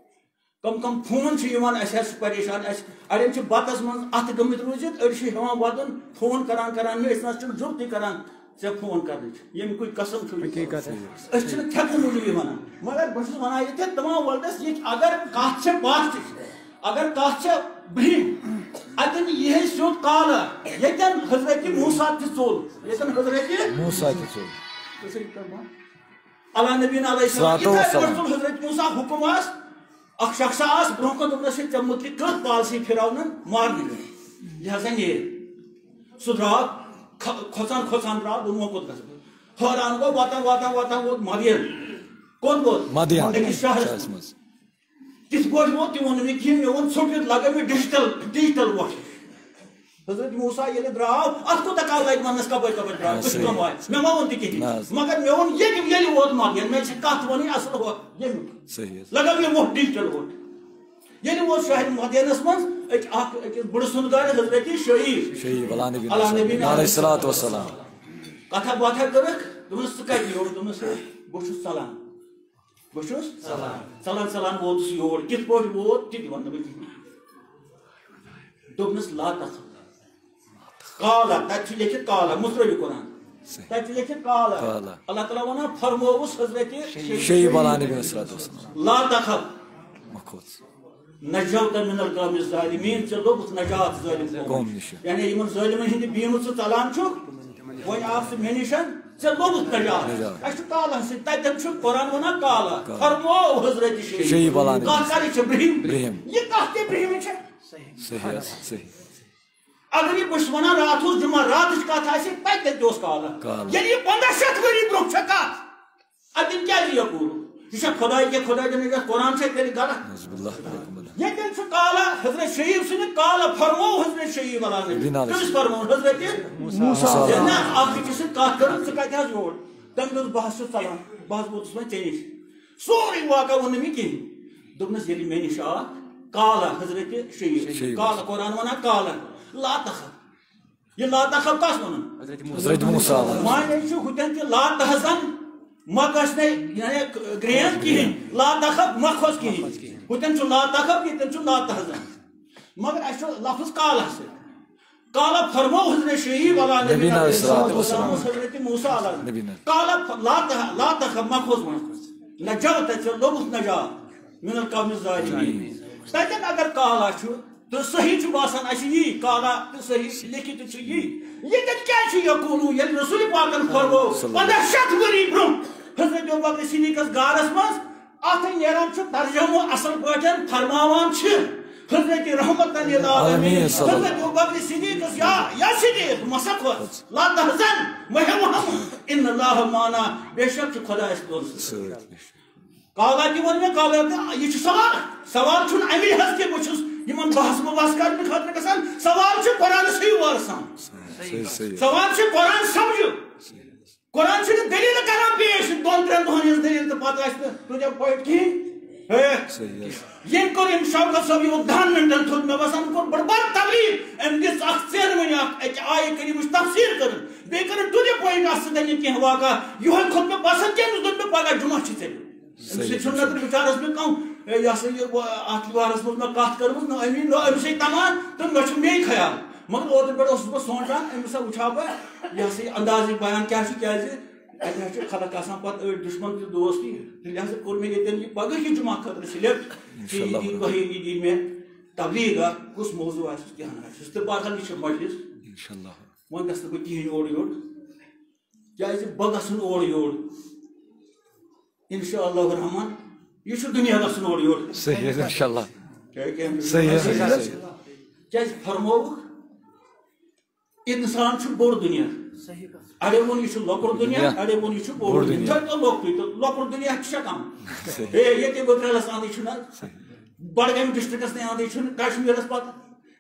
کم کم فون چھِ یِوان، اسہِ حظ چھُ پریشان، اسہِ اڑٮ۪ن چھِ بتس منٛز اتھٕ گٔمٕتۍ روٗزِتھ، أڑۍ چھِ ہٮ۪وان ودُن، فون کران کران، مےٚ أسۍ نہ حظ چھِنہٕ ضروٗرتٕے کران ژےٚ فون کرنٕچ، ییٚمہِ کُے قسم چھُ یہِ۔ حقیٖقت۔ أسۍ چھِنہٕ کھٮ۪کہٕ موٗجوٗبٕے ونان، مگر بہٕ چھُس ونان ییٚتہِ تمام ولدس، یہِ اگر کتھ چھےٚ پتھ تہِ چھِ، اگر کتھ چھےٚ برٛنٛہہ، اتٮ۪ن یی ہے سیوٚد قالہ، ییٚتٮ۪ن حضرت موسیٰ تہِ ژوٚل، ییٚتٮ۪ن حضرت موسیٰ تہِ ژوٚل۔ علیٰ نبینا علیہ السلام۔ صلاتُ یِتھَے پٲٹھۍ والسلام۔ تُل حضرت موسیٰ حُکُم آس، اکھ شخص آس برونٛہہ کُن، دوٚپنس، "ہے، ژےٚ مُتعلِق کٔر پالسی فرعونن مارنہٕ، لہذا نیر۔" سُہ درٛاو، کھ-، کھۄژان کھۄژان درٛاو، دوٚپُن، "وۄنۍ کوٚت گژھٕ بہٕ؟" حٲران گوٚو، واتان واتان واتان ووت مدین۔ کوٚت ووت؟ مدین۔ أکِس شہرس شہرس منٛز۔ منٛز۔ کِتھ پٲٹھۍ ووت تہِ ووٚن نہٕ مےٚ کِہیٖنۍ، مےٚ ووٚن ژھوٚٹ یُتھ لگٲوِتھ ڈِجٹل، ڈِجٹل وۄٹھ۔ حضرت موسیٰ ییٚلہِ درٛاو، اَتھ کوٗتاہ کال لگہِ وَننَس کَپٲرۍ کَپٲرۍ درٛاو؟ نہ، بہٕ چھُس صحیح۔ کَماے۔ مےٚ ما ووٚن تہِ کِہیٖنۍ۔ نہ، حظ۔ مگر مےٚ ووٚن ییٚلہِ، ییٚلہِ ووت مَدین، مےٚ چھِ کَتھ وَنٕنۍ اَصٕل ہُہ ییٚمیُک۔ صحیح حظ۔ لگٲو مےٚ وۄٹھ، ڈِجٹل وۄٹھ۔ ییٚلہِ ووت شہر مَدینَس منٛز، أکۍ اَکھ أکِس بٕڑٕ سُنٛد گَرٕ حضرت شعیب۔ شعیب، علیٰ نبینا علیٰ نبینا علیہ الصلوۃ والسلام۔ کَتھا باتھا کٔرٕکھ، دوٚپنَس، "ژٕ کَتہِ یور؟" دوٚپنَس، "بہٕ چھُس ژَلان۔" بہٕ چھُس ژَلان۔ ژَلان ژَلان ووتُس یور۔ کِتھ پٲٹھۍ ووت تہِ تہِ وَنہٕ نہٕ بہٕ کِہیٖنۍ۔ دوٚپنَس، "لا تخف۔" قال، تَتہِ چھُ لیکھِتھ قال، مُترٲیِو قرآن۔ صحیح۔ تَتہِ چھُ لیکھِتھ قال۔ قال۔ اللہ تعالیٰ وَنان، فرمووُس حضرت شعیب علیٰ نبی علیہ الصلوۃ والسلام۔ "لا تخف۔" مہ کھوژ۔ "نجوت من القوم الظالمین"، ژےٚ لوٚبُتھ نجات ظٲلِم قوم قوم نِش۔ یعنی یِمَن ظٲلِمَن ہِنٛدِ بیٖمہٕ ژٕ ژَلان چھُکھ، وۄنۍ آو سُہ مےٚ نِش، ژےٚ لوٚبُتھ نجات۔ نجات۔ اَسہِ چھُ قالہ سۭتۍ، تَتٮ۪ن چھُ قرآن وَنان قالہ۔ قالہ۔ فرموو حضرت شعیب۔ شعیب علیٰ نبی۔ کَتھ کَرٕچ چھِ؟ برٛہِم۔ برٛہِم۔ یہِ کَتھ تہِ برٛہِم چھِ۔ صحیح حظ، صحیح۔ اگر یہِ بہٕ چھُس وَنان راتھ اوس جُمعہ، راتٕچ کَتھ آسہِ، تَتہِ تہِ اوس قالہ۔ قالہ۔ ییٚلہِ یہِ پنٛداہ شیٚتھ ؤری برٛونٛہہ چھےٚ کَتھ، اَتٮ۪ن کیٛازِ یہِ کوٚر؟ یہِ چھا خۄداے کینٛہہ؟ خۄداے دِنہٕ یَتھ قرآن چھا تیٚلہِ غلط؟ نعوذ باللہ۔ ییٚتٮ۪ن چھُ قالہ حضرت شعیب سٕنٛدِ، قالہ فرموو حضرت شعیب علیٰ نبی۔ بِنا تٔمِس فرموو حضرت موسیٰ۔ ہے نہ، اَکھ أکِس سۭتۍ کَتھ کٔرٕکھ، ژٕ کَتہِ حظ یور؟ تٔمۍ دوٚپ، "بہٕ حظ چھُس ژَلان، بہٕ حظ ووتُس وۄنۍ ژےٚ نِش۔" سورُے واقعہ ووٚن نہٕ مےٚ کِہیٖنۍ۔ دوٚپنَس، "ییٚلہِ مےٚ نِش آکھ قالہ حضرت شعیب۔" شعیب۔ قالہ، قرآن وَنان قالہ، لا تخف۔ یہِ لا تخف کَس وَنُن؟ حضرت موسیٰ۔ معنی چھُ ہُتٮ۪ن تہِ لا تحزن، مہ گژھِ نہٕ، یعنی گرٛین کِہیٖنۍ، لا تخف، مہ کھوژ کِہیٖنۍ۔ ہُتٮ۪ن چھُ لا تخف، ییٚتٮ۪ن چھُ لا تحزن۔ مگر اَسہِ چھُ لفظ قالہ سۭتۍ۔ قالہ فرموو حضرت شعیب علیٰ نبینا نبینا علیہ الصلوۃ والسلام۔ حضرت موسیٰ علیٰ۔ نبینا۔ قالہ ف-، لا تح-، لا تخف، مہ کھوژ وۄنۍ۔ نجوت، ژےٚ لوٚبُتھ نجات۔ من القوم الظالمین۔ تتٮ۪ن اگر کالا چھُ تہٕ صحیح چھُ باسان اَسہِ یی، کالا تہٕ صحیح لیکھِتھ چھُ یی۔ ییٚتٮ۪ن کیٛازِ چھُ یقوٗنو، ییٚلہِ رسول پاکن فرموو پنٛداہ شتھ ؤری برٛونٛہہ حضرت ابوبکر صدیقس غارس منٛز، اتھ نیران چھُ ترجمہٕ اصل پٲٹھۍ، فرماوان چھِ حضرت رحمت للعالمین، آمین، صلی اللہ۔ حضرت ابوبکر صدیقس، یا، یا صدیق، مسا کھوژ، لا تحزن، مہ ہےٚ غم، ان اللہ معنا، بے شک چھُ خۄداے اَسہِ دۄن سۭتۍ۔ سۭتۍ۔ کالا تہِ ووٚن مےٚ، کالا تہِ، یہِ چھُ سوال۔ سوال چھُنہٕ اَمی حظ کہِ بہٕ چھُس یِمن بحث مبحث کرنہٕ خٲطرٕ گژھان۔ سوال چھُ قرآنسٕے وارسان۔ صحیح، صحیح۔ سوال چھُ قرآن سمجھُن۔ قرآن چھُنہٕ دٔلیٖل کران پیش، دۄن ترٛٮ۪ن دۄہن ہٕنٛز دٔلیٖل تہٕ پتہٕ آسہِ نہٕ تُہۍ پویِٹ کِہیٖنۍ۔ ہے۔ صحیح۔ ییٚمۍ کوٚر أمۍ شوکت صٲب یِمو دَہَن مِنٹَن تھوٚد مےٚ باسان کوٚر بٔڑ بار تبلیغ۔ أمۍ دِژ اَکھ ژیروٕنۍ اَکھ، اَکہِ آیہِ کٔرِمٕچ تفسیٖر کٔرٕن۔ بیٚیہِ کٔرٕن to the point اَتھ سۭتۍ یِم کینٛہہ واقعہ۔ یِہوٚے کھوٚت مےٚ پسنٛد کیٚنٛہہ، أمِس دوٚپ مےٚ پگاہ جُمعہ چھِ ژےٚ۔ أمِس سۭتۍ چھُنہٕ نظرِ وِچارَس منٛز کانٛہہ، اے، یہِ ہسا یہِ، وَ-، اَتھ بارَس منٛز مےٚ کَتھ کٔرمٕژ، نہ أمی، نہ أمِسٕے تَمان، تہٕ مےٚ چھُ مے خیال۔ مگر اوترٕ پٮ۪ٹھ اوسُس بہٕ سونٛچان، أمِس ہا وٕچھِ ہا بہٕ، یہِ ہسا یہِ اندازِ بیان کیٛاہ چھُ، کیٛازِ اَتہِ حظ چھِ خلق آسان پتہٕ أڑۍ دُشمن تہِ دوست تہِ۔ تہٕ لہذا کوٚر مےٚ ییٚتٮ۪ن یہِ پگہٕکہِ جمعہ خٲطرٕ select، ژےٚ یی انشاءاللہ۔ دی، تۄہے یی دی مےٚ تبلیغ اکھ، کُس موضوع آسہِ، کیٛاہ نہٕ آسہِ۔ تہٕ بہرحال یہِ چھِ مجلس۔ انشاءاللہ۔ وۄنۍ گژھٕ نہٕ بہٕ کِہیٖنۍ اورٕ یورٕ، کیٛازِ بہٕ گژھُن اورٕ یورٕ۔ انشاءاللہ الرحمن، یہِ چھُ دُنیا گژھُن اورٕ یورٕ۔ صحیح، انشاءاللہ۔ کیٛازِ کیٛاہ؟ صحیح، صحیح، صحیح۔ کیٛازِ فرمووُکھ؟ انسان چھُ بوٚڑ دُنیا۔ صحیح کتھ۔ اَڑے ووٚن یہِ چھُ لۄکُٹ دُنیا، دُنیا۔ اَڑے ووٚن یہِ چھُ بوٚڑ بوٚڑ دُنیا۔ دُنیا۔ تھٲیِو تو لۄکٹُے تہٕ لۄکُٹ دُنیا چھُ کم۔ صحیح۔ ہے، ییٚتہِ گُجرالس اَندٕے چھُنہٕ حظ۔ صحیح۔ بڈگامہِ ڈسٹرکٹس تہِ اَندٕے چھُنہٕ، کشمیٖرس پتہٕ۔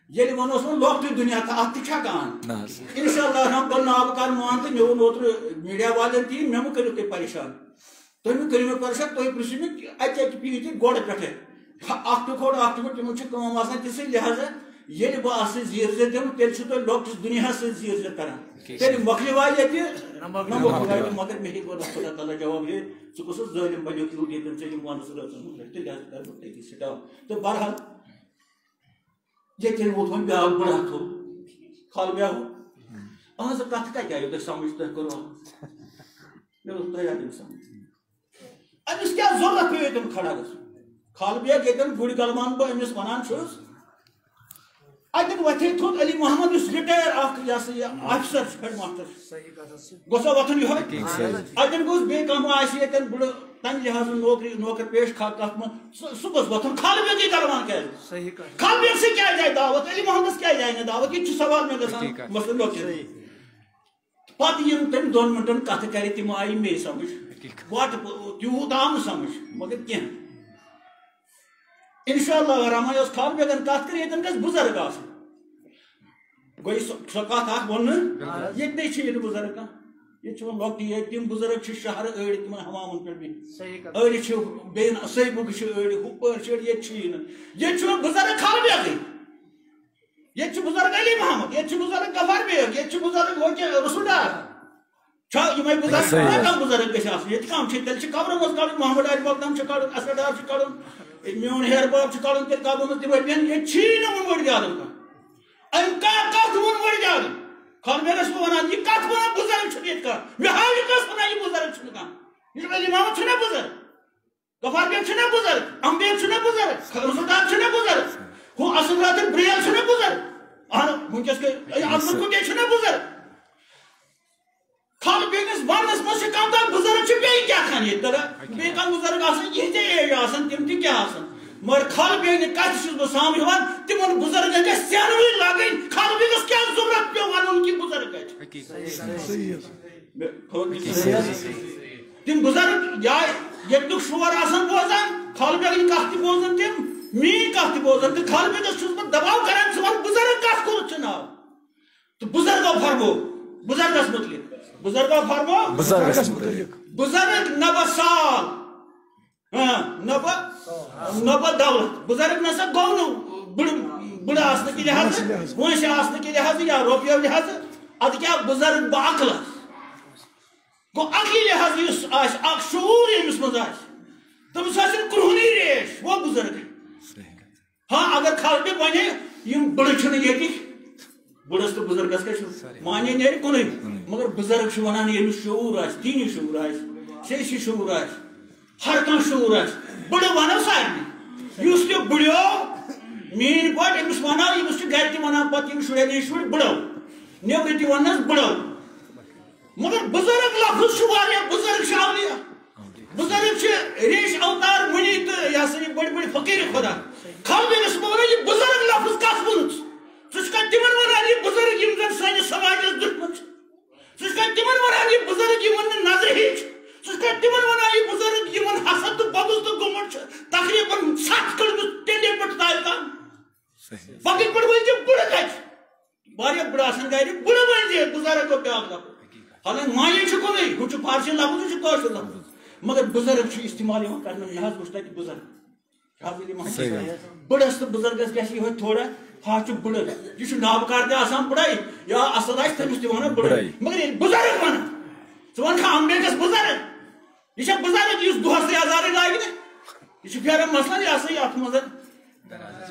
ییٚلہِ ووٚنُس وۄنۍ لۄکٹُے دُنیا تہٕ اَتھ تہِ چھا کان؟ نہ حظ۔ انشاءاللہ رحم بہٕ ناو کر مان تہٕ مےٚ ووٚن اوترٕ میٖڈیا والٮ۪ن تہِ، مےٚ مہٕ کٔرِو تُہۍ پریشان۔ تُہۍ مہٕ کٔرِو مےٚ پریشان، تُہۍ پرٛژھِو مےٚ اَکہِ اَکہِ پھِرِ تہِ گۄڈٕ پٮ۪ٹھَے۔ اَکھ ٹُکھ ہورٕ، اَکھ ٹُکھ ہورٕ، تِمَن چھِ کٲم آسان تِژھٕے، لہذا ییٚلہِ بہٕ اَتھ سۭتۍ زیٖر زیٖر دِمہٕ، تیٚلہِ چھُ تۄہہِ لۄکٹِس دُنیاہَس سۭتۍ زیٖر زیٖر کَران۔ ٹھیٖک۔ تیٚلہِ مۄکلہِ وایہِ ییٚتہِ، نہ مۄکلہِ۔ نہ مۄکلہِ وایہِ، مگر مےٚ ہیٚکہِ گۄڈٕ خۄدا تعالیٰ جواب ہے، ژٕ کُس ظٲلِم بَنیوکھ یوٗت ییٚتٮ۪ن ژےٚ یِم وَنَس رٲژَن ہُنٛد پٮ۪ٹھ، تیٚلہِ ہسا کَرٕ بہٕ تٔتی سِٹاپ۔ تہٕ بہرحال، ییٚتہِ ووت وۄنۍ بیٛاکھ بٕڑٕ ہَتھ تھوٚد، کھال بیٛاکھ۔ اہنٛزٕ کَتھٕ کَتہِ آیوٕ تۄہہِ سَمٕجھ؟ تۄہہِ کوٚروٕ اَتھ؟ مےٚ دوٚپ، تۄہہِ آیوٕ سَمٕجھ۔ أمِس کیٛاہ ضروٗرت پیٚیہِ ییٚتٮ۪ن کھڑا گژھُن؟ کھال بیگ ییٚتٮ۪ن گُرۍ گلمان بہٕ أمِس وَنان چھُس، اَتٮ۪ن وۄتھے تھوٚد علی محمد، یُس retire اَکھ، یہِ ہسا یہِ officer چھُ، headmaster۔ صحیح کَتھ حظ چھِ۔ گوٚژھ سا وۄتھُن یِہوٚے؟ صحیح۔ اَتٮ۪ن گوٚژھ بیٚیہِ کانٛہہ ما آسہِ ییٚتٮ۪ن بٕڑٕ تَمہِ لحاظہٕ نوکری، نوکر پیش کھا-، کَتھ منٛز، سُہ، سُہ گوٚژھ وۄتھُن۔ کھال بیگٕے گلمان کیٛازِ؟ صحیح کَتھ۔ کھال بیگ سۭتۍ کیٛازِ آیہِ دعوت؟ علی محمدس کیٛازِ آیہِ نہٕ دعوت؟ یہِ تہِ چھُ سوال مےٚ گژھان، حقیٖقت۔ مسلہٕ لۄکُٹ۔ صحیح۔ پتہٕ یِم تٔمۍ دۄن مِنٹن کتھٕ کرِ، تِم آیہِ مے سمجھ۔ حقیٖقت۔ وٹ تیوٗت آو نہٕ سمجھ، مگر کینٛہہ۔ انشاءاللہ الرحمن یۄس کھال بیگن کتھ کٔر، ییٚتٮ۪ن گژھِ بُزرگ آسُن۔ گوٚو یہِ سۄ، سۄ کتھ اکھ ووٚن نہٕ۔ بِلکُل۔ ییٚتہِ نَے چھِ ییٚتہِ بُزرگ کانٛہہ۔ ییٚتہِ چھِ وۄنۍ لۄکٹی یٲتۍ، تِم بُزرگ چھِ شہرٕ أڑۍ، تِمن حمامن پٮ۪ٹھ بِہِتھ۔ صحیح کَتھ۔ أڑۍ چھِ بیٚیہِ سیبُک چھِ أڑۍ، ہُپٲرۍ چھِ أڑۍ، ییٚتہِ چھِ یی نہٕ۔ ییٚتہِ چھُ وۄنۍ بُزرگ کھال بیگٕے۔ ییٚتہِ چھُ بُزرگ علی محمد، ییٚتہِ چھُ بُزرگ غفار بیگ، ییٚتہِ چھُ بُزرگ ہُہ کہِ رسول ڈار۔ چھا یِمے بُزرگ؟ صحیح۔ کم بُزرگ گژھِ آسُن؟ ییٚتہِ کم چھِ؟ تیٚلہِ چھِ قبرن منٛز کڑُن، محمد علی مقدم چھُ کڑُن، اصغر ڈار چھُ کڑُن، میون ہیر باب چھُ کڑُن، تیٚلہِ قبرن منٛز تِمے بیٚہن۔ ییٚتہِ چھِی نہٕ وۄنۍ مٔڑۍ زیادٕ کانٛہہ۔ أمۍ کَر کَتھ ووٚن مٔڑۍ زیادٕ؟ خانہٕ بیگس چھُ وَنان، یہِ کَتھ وَنان بُزرگ چھُنہٕ ییٚتہِ کانٛہہ؟ مےٚ ہاو یہِ کَس وَنان یہِ بُزرگ چھُنہٕ کانٛہہ؟ یہِ چھُ علی محمد چھُنہ بُزرگ؟ غفار بیگ چھُنہ بُزرگ؟ اَمہٕ بیگ چھُنہ بُزرگ؟ رسول ڈار چھُنہ بُزرگ؟ ہُہ اصغر ڈار تہٕ بریل چھُنہ بُزرگ؟ اہن، وٕنکیٚس گٔے، اے، عبدالقدوٗر بیگ چھُنہ بُزرگ؟ خالہٕ بیگنِس وننس منٛز چھِ کم تام بُزرگ چھِ بیٚیہِ کیٛاہ تھان ییٚتہِ تران؟ بیٚیہِ کانٛہہ بُزرگ آسان، یِہنٛدِ age آسان، تِم تہِ کیٛاہ آسان؟ مگر خالہٕ بیگنہِ کتھِ چھُس بہٕ سامہٕ ہٮ۪وان، تِمن بُزرگن گژھِ سیانوٕے لاگٕنۍ۔ خالہٕ بیگس کیٛاہ ضروٗرت پیوٚو ونُن کہِ بُزرگ کتہِ چھِ؟ حقیٖقت۔ صحیح۔ مےٚ، خالہٕ بیگ صحیح۔ تِم بُزرگ یا ییٚتیُک شور آسان بوزان، خالہٕ بیگٕنۍ کتھ تہِ بوزان تِم، میٛٲنۍ کتھ تہِ بوزان، تہٕ خالہٕ بیگس چھُس بہٕ دباو کران، ژٕ ون بُزرگ کتھ کوٚرُتھ ژےٚ ناو؟ تہٕ بُزرگو فرمو، بُزرگس مُتعلِق، بُزرگو فرمو، بُزرگس مُتعلِق۔ بُزرگ نبہ سال، ہاں، نبہ، نبہ دولت۔ بُزرگ نسا گوٚو نہٕ بٕڑٕ، بٕڑٕ آسنہٕ کہِ لحاظہٕ، وٲنٛسہِ آسنہٕ کہِ لحاظہٕ یا رۄپیو لحاظہٕ، ادٕ کیٛاہ بُزرگ بہٕ عقلس۔ گوٚو عقلی لحاظہٕ یُس آسہِ، اکھ شعوٗر ییٚمِس منٛز آسہِ، تٔمِس آسن کرٛہُنٕے ریش، وہ بُزرگ۔ صحیح۔ ہاں، اگر خلقہِ ونے، یِم بٕڑٕ چھِنہٕ ییٚتِکۍ، بٕڑس تہٕ بُزرگس کیٛاہ چھُ؟ سارے۔ معنی نیرِ کُنُے۔ کُنُے۔ مگر بُزرگ چھُ ونان، ییٚمِس شعوٗر آسہِ، دینی شعوٗر آسہِ، سیٲسی شعوٗر آسہِ، ہر کانٛہہ شعوٗر آسہِ، بٕڑٕ ونو سارنٕے۔ یُس تہِ بٕڑیو، میٲنۍ پٲٹھۍ أمِس وَنان، أمِس چھِ گرِ تہِ وَنان پَتہٕ یِم شُرٮ۪ن ہِنٛدۍ شُرۍ بٕڑَو، نیٚبرٕ تہِ وَننَس بٕڑَو۔ مگر بُزرٕگ لفظ چھُ واریاہ، بُزرٕگ چھِ اولیا، بُزرٕگ چھِ ریش اوتار مُنی تہٕ یہِ ہسا یہِ بٔڑۍ بٔڑۍ فقیٖر خۄدا۔ خلق ییٚلہِ سُہ وَنان، یہِ بُزرٕگ لفظ کَس ووٚنُتھ؟ ژٕ چھُکھا تِمن وَنان یہِ بُزرٕگ یِم زَن سٲنِس سماجس دُشمن چھِ؟ ژٕ چھُکھا تِمن وَنان یہِ بُزرٕگ یِمن نہٕ نظرِ ہِوۍ چھِ؟ ژٕ چھُکھا تِمن وَنان یہِ بُزرٕگ یِمن حسد تہٕ بغض تہٕ گُمَن چھُ تقریباً ژھَٹھ کٔڑمٕژ ٹینڈے پٮ۪ٹھ تالہِ تام؟ پَتہٕ پٮ۪ٹھ ؤنۍ زِ بٕڑٕ کَتہِ؟ واریاہ بٕڑٕ آسان گرِ، بٕڑٕ ؤنۍ زِ بُزرٕگ گوٚو بیٛاکھ لفظ۔ حالانکہِ معنی چھُ کُنُے، ہُہ چھُ فارسی لفظ، ہُہ چھُ کٲشُر لفظ۔ مگر بُزرٕگ چھُ استعمال یِوان کرنہٕ، مےٚ حظ وٕچھ تَتہِ بُزرٕگ۔ حضرت محمد صحیح۔ بٕڑس تہٕ بُزرگس گژھِ یِہوٚے تھوڑا، ہا چھُ بٕڑٕ۔ یہِ چھُ نابکار تہِ آسان بٕڑے، یا اصل آسہِ تٔمِس تہِ وَنو بٕڑے۔ بٕڑے۔ مگر ییٚلہِ بُزرگ وَنان، ژٕ وَنکھا امبیکس بُزرگ؟ یہِ چھا بُزرگ یُس دۄہس تہِ اذانٕے لاگہِ نہٕ؟ یہِ چھُ پھیران مثلاً یہِ ہسا یہِ اتھ منٛز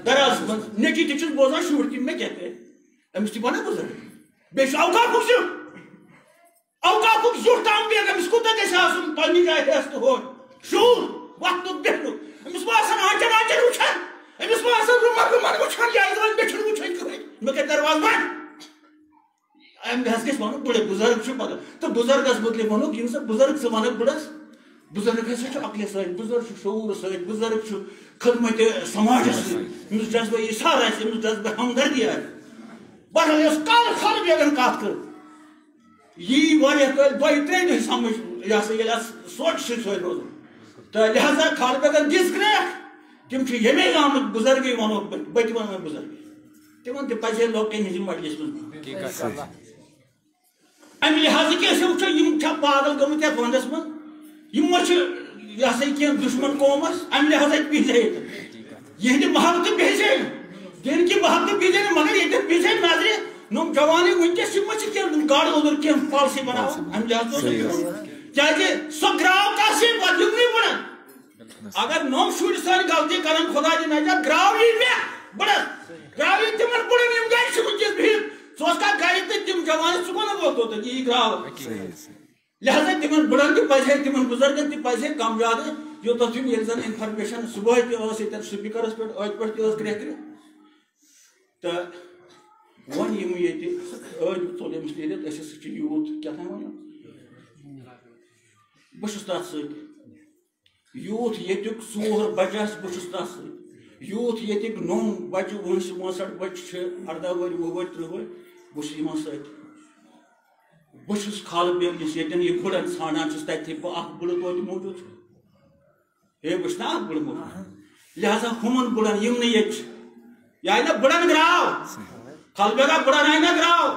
دراز منٛز نیٚچی تہِ چھُس بوزان شُر تہِ مےٚ کیٛاہ کَرِ؟ أمِس تہِ وَنو بُزرگ۔ بیٚیہِ چھُ اوقافُک زیُٹھ۔ اوقافُک زیُٹھ تام بیگ أمِس کوٗتاہ گژھِ آسُن پننہِ جایہِ ہٮ۪س تہٕ ہورٕ؟ شعور، وۄتھنُک بیٚہنُک۔ أمِس ما آسن آنچن آنچن وٕچھان؟ أمِس ما آسن رُمر رُمر وٕچھان؟ یہِ آسہِ دَپان مےٚ چھُنہٕ وٕچھان کٕہٕنۍ، مےٚ کَتہِ دروازٕ بنٛد؟ أمۍ حظ گژھِ وَنُن بٕڑٕ، بُزرگ چھُ پَتہٕ۔ تہٕ بُزرگَس مُتعلِق وَنُکھ، ییٚمہِ ساتہٕ بُزرگ ژٕ وَنَکھ بٕڑَس، بُزرگ ہسا چھُ عقلہِ سۭتۍ، بُزرگ چھُ شعوٗرٕ سۭتۍ، بُزرگ چھُ خدمتِ سماجَس سۭتۍ، أمِس جذبہٕ ایثار آسہِ، أمِس جذبہٕ ہمدردی آسہِ۔ بہرحال، یۄس کالہٕ خلہٕ بیگن کتھ کٔر، یی واریاہ کٲلۍ دۄیہِ ترٛیٚیہِ دۄہہِ سمجھ، یہِ ہسا ییٚلہِ اتھ سونچ سۭتۍ سۭتۍ روزُن۔ تہٕ لہذا خلہٕ بیگن دِژ کرٛیکھ، تِم چھِ ییٚمے آمٕتۍ بُزرگٕے ونو بہٕ، بہٕ تہِ ونہٕ وۄنۍ بُزرگٕے۔ تِمن تہِ پزِ ہے لۄکٹٮ۪ن ہٕنٛزِ مجلسہِ منٛز بِہُن۔ امہِ لحاظہٕ کیٛاہ أسۍ وٕچھو، یِم چھا پاگل گٔمٕتۍ یتھ ونٛدس منٛز؟ یِم ما چھِ، یہِ ہسا یہِ، کینٛہہ دُشمن قومس؟ امہِ لحاظہٕ اتہِ بِہزے تہٕ یِہنٛدِ محل تہٕ بِہزے نہٕ، دِن کہِ محل تہٕ بِہزے نہٕ، مگر ییٚتٮ۪تھ بِہزے نظرِ نۄم جوانٕے وٕنکیٚس، یِم ما چھِ کینٛہہ گاڈٕ اوٚدُر کینٛہہ پالسی بناوان؟ امہِ لحاظہٕ اوس صحیح۔ کیٛازِ سۄ گراو کر سے پتہٕ یِمنٕے وُڑن؟ اگر نۄم شُرۍ سٲنۍ غلطی کرن، خدا دِیِن نجات، گراو یی مےٚ بُڑن، گراو یی تِمن بُڑن، یِم گرِ چھِ وٕنکیٚس بِہِتھ۔ ژٕ اوسکھا گرِ تہٕ تِم جوان، ژٕ کونہٕ ووت توتن، یی گراو۔ صحیح، صحیح۔ لہذا تِمن بُڑن تہِ پزِ ہے، تِمن بُزرگن تہِ پزِ ہے کم زیادٕ، یوٗتاہ تِم ییٚلہِ زن انفارمیشن صبحٲے تہِ ٲس ییٚتٮ۪ن سپیکرس پٮ۪ٹھ، أتھۍ پٮ۪ٹھ تہِ ٲس کرٛٮ۪کھ کرٛٮ۪کھ۔ تہٕ وۄنۍ یِم ییٚتہِ أدۍ ژوٚل أمِس نیٖرِتھ، أسۍ ہسا چھِ یوٗتھ کیٛاہ تام وَنان۔ بہٕ چھُس تَتھ سۭتۍ۔ یوٗتھ ییٚتیُک ژور بَچہٕ آسہِ، بہٕ چھُس تَتھ سۭتۍ۔ یوٗتھ ییٚتِکۍ نوٚم بَچہٕ، وُہِس وُنٛسٹھ بَچہٕ چھِ، اَرداہ وُہٕرۍ، وُہ وُہٕرۍ، ترٕٛہ وُہٕرۍ، بہٕ چھُس یِمَن سۭتۍ۔ بہٕ چھُس خالہٕ بیگ یُس ییٚتٮ۪ن یہِ گُڑَن ژھانٛڈان چھُس، تَتہِ تھَے بہٕ اَکھ بُڑٕ توتہِ موٗجوٗد چھُ۔ ہے، بہٕ چھُس نا اَکھ بُڑٕ موٗجوٗد۔ لہذا ہُمَن بُڑَن یِم نہٕ ییٚتہِ چھِ، یہِ آیہِ نا بُڑَن گرٛاو؟ خالہٕ بیگا بُڑَن آیہِ نا گرٛاو؟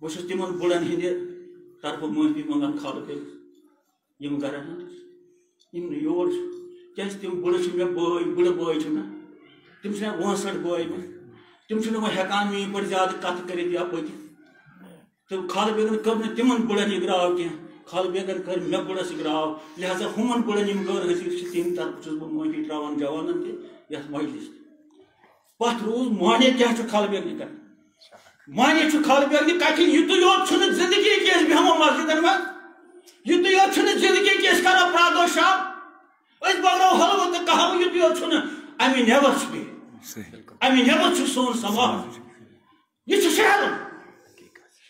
بہٕ چھُس تِمَن بُڑَن ہِنٛدِ طرفہٕ معٲفی منٛگان خالہٕ بیگ۔ یِم گرن ہٕنٛدۍ، یِم نہٕ یور چھِ، کیٛازِ تِم بُڑٕ چھِ مےٚ بٲے، بُڑٕ بٲے چھِ مےٚ، تِم چھِ مےٚ وٲنٛسٹھ بٲے مےٚ، تِم چھِنہٕ وۄنۍ ہٮ۪کان میٛٲنۍ پٲٹھۍ زیادٕ کَتھٕ کٔرِتھ یا پٔکِتھ۔ تہٕ خالہٕ بیگن کٔر نہٕ تِمن بُڑن یہِ گرٛاو کینٛہہ، خالہٕ بیگن کٔر مےٚ بُڑس یہِ گرٛاو، لہذا ہُمن بُڑن یِم غٲر حٲضِر چھِ، تِہنٛدِ طرفہٕ چھُس بہٕ معٲفی ترٛاوان جوانن تہِ یَتھ مجلس تہِ۔ پتھ روٗز معنی کیٛاہ چھُ خالہٕ بیگنہِ کران؟ معنی چھُ خالہٕ بیگنہِ کتھِ، یُتُے یوت چھُنہٕ زندگی کہِ أسۍ بیٚہمو مسجدن منٛز، یُتُے یوت چھُنہٕ زندگی کہِ أسۍ کرو پرٛادو شب، أسۍ بٲگرو حلوٕ تہٕ قہوٕ، یُتُے یوت چھُنہٕ۔ اَمہِ نٮ۪بر چھُ بیٚیہِ۔ صحیح۔ اَمہِ نٮ۪بر چھُ سون سماج۔ یہِ چھُ شہرُن۔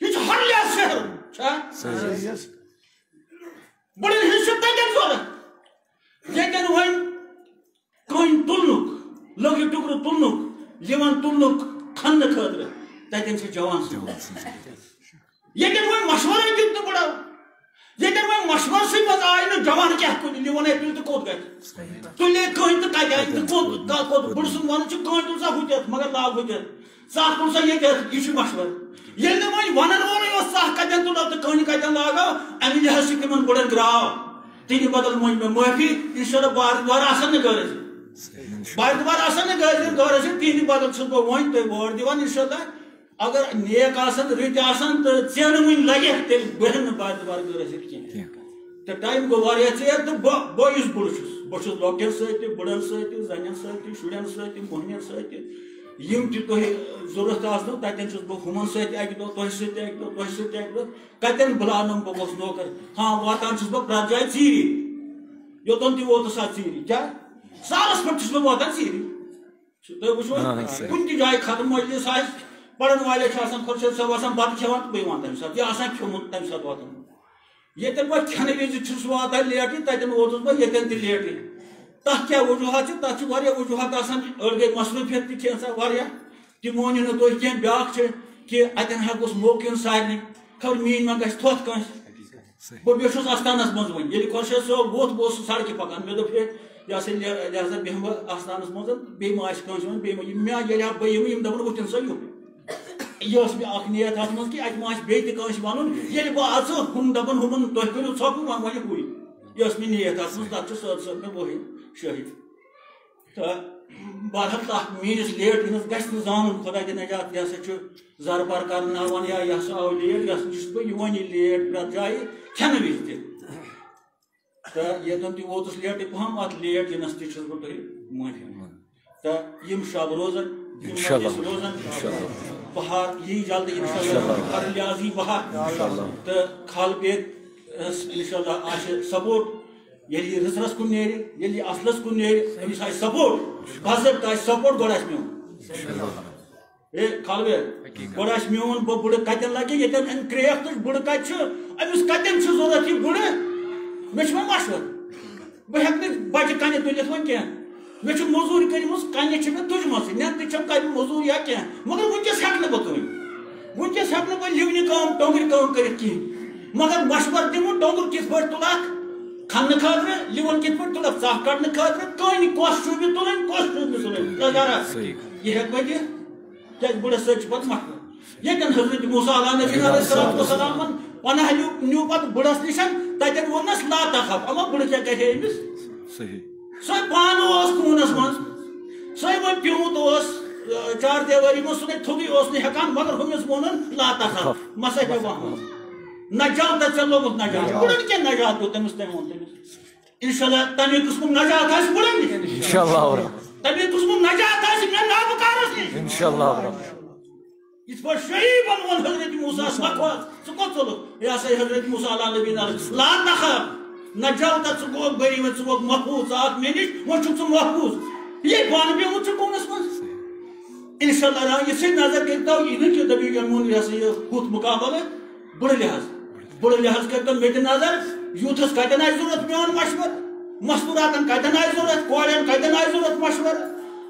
یہِ چھُ ہر لحاظ شہرُن۔ چھا؟ صحیح۔ بُڑن ہٕنٛز چھِ تَتٮ۪ن ضوٚرتھ، ییٚتٮ۪ن وۄنۍ کٔنۍ تُلنُک، لٔکرِ ٹُکرٕ تُلنُک، لِوَن تُلنُک کھننہٕ خٲطرٕ، تَتٮ۪ن چھِ جوان سٕنٛز۔ ییٚتٮ۪ن وۄنۍ مشورَے دیُت نہٕ بٕڑو، ییٚتٮ۪ن وۄنۍ مشورسٕے منٛز آے نہٕ جوان کیٛاہ کُنہِ، لِوَن ہے تُلہِ تہٕ کوٚت گژھِ؟ تُلے کٔنۍ تہٕ کَتہِ آے تہٕ کوٚت، کا-، کوٚت؟ بٕڑٕ سُنٛد وَنُن چھُ کٔنۍ تُل سا ہُتٮ۪تھ، مگر لاگ ہُتٮ۪تھ۔ ژٕ اَتھ کُن سا ییٚتہِ، یہِ چھُ مشورٕ۔ ییٚلہِ نہٕ وۄنۍ وَنَن وولُے اوس، ژٕ اَتھ کَتٮ۪ن تُلَکھ تہٕ کٔنۍ کَتٮ۪ن لاگَو، اَمہِ لحاظ چھِ تِمَن بُڑَن گرٛاو۔ تِہِنٛدِ بدل مٔنٛج مےٚ معٲفی، اِنشاءاللہ بار دُبارٕ آسَن نہٕ غٲر حٲضِر۔ بار دُبارٕ آسَن نہٕ غٲر حٲضِر، غٲر حٲضِر، تِہِنٛدِ بدل چھُس بہٕ وۄنۍ تۄہہِ ووٹ دِوان، اِنشاءاللہ۔ اگر نیک آسَن، رٕتۍ آسَن تہٕ ژینہٕ وٕنۍ لَگٮ۪کھ، تیٚلہِ بہن نہٕ بار دُبارٕ غٲر حٲضِر کینٛہہ۔ کینٛہہ۔ تہٕ ٹایم گوٚو واریاہ ژیر تہٕ بہٕ، بہٕ یُس بُڑٕ چھُس، بہٕ چھُس لۄکٹٮ۪ن سۭتۍ تہِ، بُڑَن سۭتۍ تہِ، زَنٮ۪ن سۭتۍ تہِ، شُرٮ۪ن سۭتۍ تہِ، مۄہنٮ۪ن سۭتۍ تہِ۔ یِم تہِ تۄہہِ ضوٚرَتھ آسنو، تَتٮ۪ن چھُس بہٕ ہُمَن سۭتۍ تہِ اَکہِ دۄہ، تۄہہِ سۭتۍ تہِ اَکہِ دۄہ، تۄہہِ سۭتۍ تہِ اَکہِ دۄہ۔ کَتٮ۪ن بُلاونَم بہٕ گوٚژھ نوکر؟ ہاں، واتان چھُس بہٕ پرٛٮ۪تھ جایہِ ژیٖری۔ یوٚتَن تہِ ووتُس آز ژیٖری۔ کیٛاہ؟ سالَس پٮ۪ٹھ چھُس بہٕ واتان ژیٖری۔ تُہۍ وٕچھِو، آ، صحیح۔ کُنہِ تہِ جایہِ ختم مجلس آسہِ، پرن والے چھِ آسان، خۄرشید صٲب آسان بتہٕ کھٮ۪وان تہٕ بیٚیہِ وَنان تَمہِ ساتہٕ، یہِ آسان کھیوٚمُت تَمہِ ساتہٕ واتان۔ ییٚتٮ۪ن بہٕ کھٮ۪نہٕ وِزِ چھُس واتان لیٹٕے، تَتٮ۪ن ووتُس بہٕ ییٚتٮ۪ن تہِ لیٹٕے۔ تَتھ کیٛاہ وجوٗہات چھِ؟ تَتھ چھِ واریاہ وجوٗہات آسان، أڑۍ گٔے مصروٗفیت تہِ کینٛژھا واریاہ، تِمو نِنہٕ تُہۍ کینٛہہ۔ بیٛاکھ چھِ کہِ اَتٮ۪ن ہا گوٚژھ موقعہٕ یُن سارنٕے، خبر میٛٲنۍ ما گژھِ تھۄتھ کٲنٛسہِ۔ بہٕ بیوٗٹھُس آستانس منٛز وۄنۍ۔ ییٚلہِ خۄرشید صٲب ووٚتھ، بہٕ اوسُس سڑکہِ پکان، مےٚ دوٚپ، ہے، یہِ ہسا یہِ لہِ-، لہذا بیٚہمہٕ بہٕ آستانس منٛز، بیٚیہِ ما آسہِ کٲنٛسہِ وَنُن، بیٚیہِ ما، یِم مےٚ، ییٚلہِ ہا بہٕ یِمہٕ، یِم دَپَن، وۄتھ اِنسا یُکُن۔ یہِ ٲس مےٚ اَکھ نیت اَتھ منٛز کہِ اَتہِ ما آسہِ بیٚیہِ تہِ کٲنٛسہِ وَنُن۔ ییٚلہِ بہٕ اَژٕ، ہُم دَپَن، ہُمَن، تُہۍ کٔرِو ژھۄپہٕ، وۄنۍ وَنہِ ہُے۔ یہِ ٲس مےٚ نیت اَتھ منٛز، تَتھ چھُ صٲب صٲب مےٚ وۄنۍ شٲہِد۔ تہٕ بہرحال تَتھ میٛٲنِس لیٹ یِنَس گژھِ نہٕ زانُن، خۄدا دِ نجات، یہِ ہسا چھُ زارٕ پار کرناوان یا یہِ ہسا آو لیٹ، یہِ ہسا چھُس بہٕ یِوان یہِ لیٹ پرٛٮ۪تھ جایہِ کھٮ۪نہٕ وِزِ تہِ۔ تہٕ ییٚتٮ۪ن تہِ ووتُس لیٹٕے پہم، اَتھ لیٹ یِنَس تہِ چھُس بہٕ تۄہہِ معٲفی منٛگان۔ تہٕ یِم شب روزن، یِم انشاءاللہ۔ مجلس روزن، انشاءاللہ۔ بہار یی جلدی انشاءاللہ۔ انشاءاللہ۔ ہر لحاظ یی بہار۔ انشاءاللہ۔ تہٕ خال بیگ، انشاءاللہ، آسہِ سپورٹ۔ ییٚلہِ یہِ رٕژرَس کُن نیرِ، ییٚلہِ یہِ اَصلَس کُن نیرِ، أمِس آسہِ سپورٹ، باضٲبطہٕ آسہِ سپورٹ، گۄڈٕ آسہِ میون۔ ہے، خالوے، حقیٖقت۔ گۄڈٕ آسہِ میون بہٕ بٕڑٕ کَتٮ۪ن لَگہِ، ییٚتٮ۪ن أمۍ کرٛیکھ تُج، بٕڑٕ کَتہِ چھُ، أمِس کَتٮ۪ن چھُ ضوٚرَتھ یہِ بٕڑٕ؟ مےٚ چھُ وۄنۍ مَشوَرٕ۔ بہٕ ہٮ۪کہٕ نہٕ بَچہِ کَنہِ تُلِتھ وۄنۍ کینٛہہ۔ مےٚ چھُ مٔزوٗرۍ کٔرمٕژ، کَنہِ چھِ مےٚ تُجمَژٕ، نٮ۪نٛدٕ چھَم کَرِ مٔزوٗرۍ یا کینٛہہ، مگر وٕنۍکٮ۪س ہٮ۪کہٕ نہٕ بہٕ تُلٕنۍ۔ وٕنۍکٮ۪س ہٮ۪کہٕ نہٕ بہٕ لِونہِ کٲم، ٹۄنٛگرِ کٲم کٔرِتھ کِہیٖنۍ۔ مگر مَشوَرٕ دِمہٕ، ٹۄنٛگُر کِتھ پٲٹھۍ تُلَکھ، کھننہٕ خٲطرٕ، لِوَن کِتھ پٲٹھۍ تُلَکھ، ژاہ کَڑنہٕ خٲطرٕ، کٲنی کۄس شوٗبہِ تُلٕنۍ، کۄس شوٗبہِ تُلٕنۍ۔ نظارہ۔ صحیح۔ یہِ ہٮ۪کہٕ بہٕ دِتھ۔ کیٛازِ بٕڑَس سۭتۍ چھِ پَتہٕ مَسلہٕ۔ ییٚتٮ۪ن حضرت موسیٰ علیٰ نبینا علیہ الصلوۃ والسلامَن پناہ نیوٗ، نیوٗ پَتہٕ بٕڑَس نِش، تَتٮ۪ن ووٚننَس، "لا تخف"، اما بٕڑٕ کیٛاہ کَرِ ہے أمِس؟ صحیح۔ سُے پانہٕ اوس خوٗنَس منٛز، سُے وۄنۍ پیوٗنٛت اوس، آ، چار دیوٲری منٛز، سُہ نَے تھوٚدُے اوس نہٕ ہٮ۪کان، مگر ہُمِس ووٚنُن، "لا تخف"، مَسا ہیٚوان۔ نجاو تَتھ ژےٚ لوٚگُتھ نجاو۔ بٕڑَن کیٛاہ نجات دیُت تٔمِس، تٔمۍ ووٚن تٔمِس۔ انشاءاللہ تَمے قٕسمُک نجات آسہِ بٕڑَن نِش۔ انشاءاللہ رب۔ تَمے قٕسمُک نجات آسہِ مےٚ نابکارَس نِش۔ انشاءاللہ رب۔ یِتھ پٲٹھۍ شعیبن ووٚن حضرت موسیٰ ہَس، "مَکھ وَس، ژٕ کوٚت ژوٚلُکھ؟" یہِ ہسا یہِ حضرت موسیٰ علیٰ نبینا علیہ، "لا تخف"، نہ جاو تَتھ، ژٕ گوٚو غریٖب، ژٕ گوٚو محفوٗظ، ژٕ آکھ مےٚ نِش، وۄنۍ چھُکھ ژٕ محفوٗظ۔ یہِ پانہٕ پیوٚمُت چھُ کوٗنَس منٛز۔ انشاءاللہ رحمان، یہِ سۭتۍ نظر کٔرۍ تو، یہِ نہٕ کہِ دٔپِو، یِمَن یہِ ہسا یہِ ہُتھ مُقابلہٕ، بٕڑٕ لحاظ۔ بٕڑٕ لحاظ کٔرۍ تو مےٚ تہِ نظر، یوٗتھَس کَتٮ۪ن آسہِ ضوٚرَتھ میون مَشوَرٕ، مَستوٗراتَن کَتٮ۪ن آسہِ ضوٚرَتھ، کورٮ۪ن کَتٮ۪ن آسہِ ضوٚرَتھ مَشوَرٕ،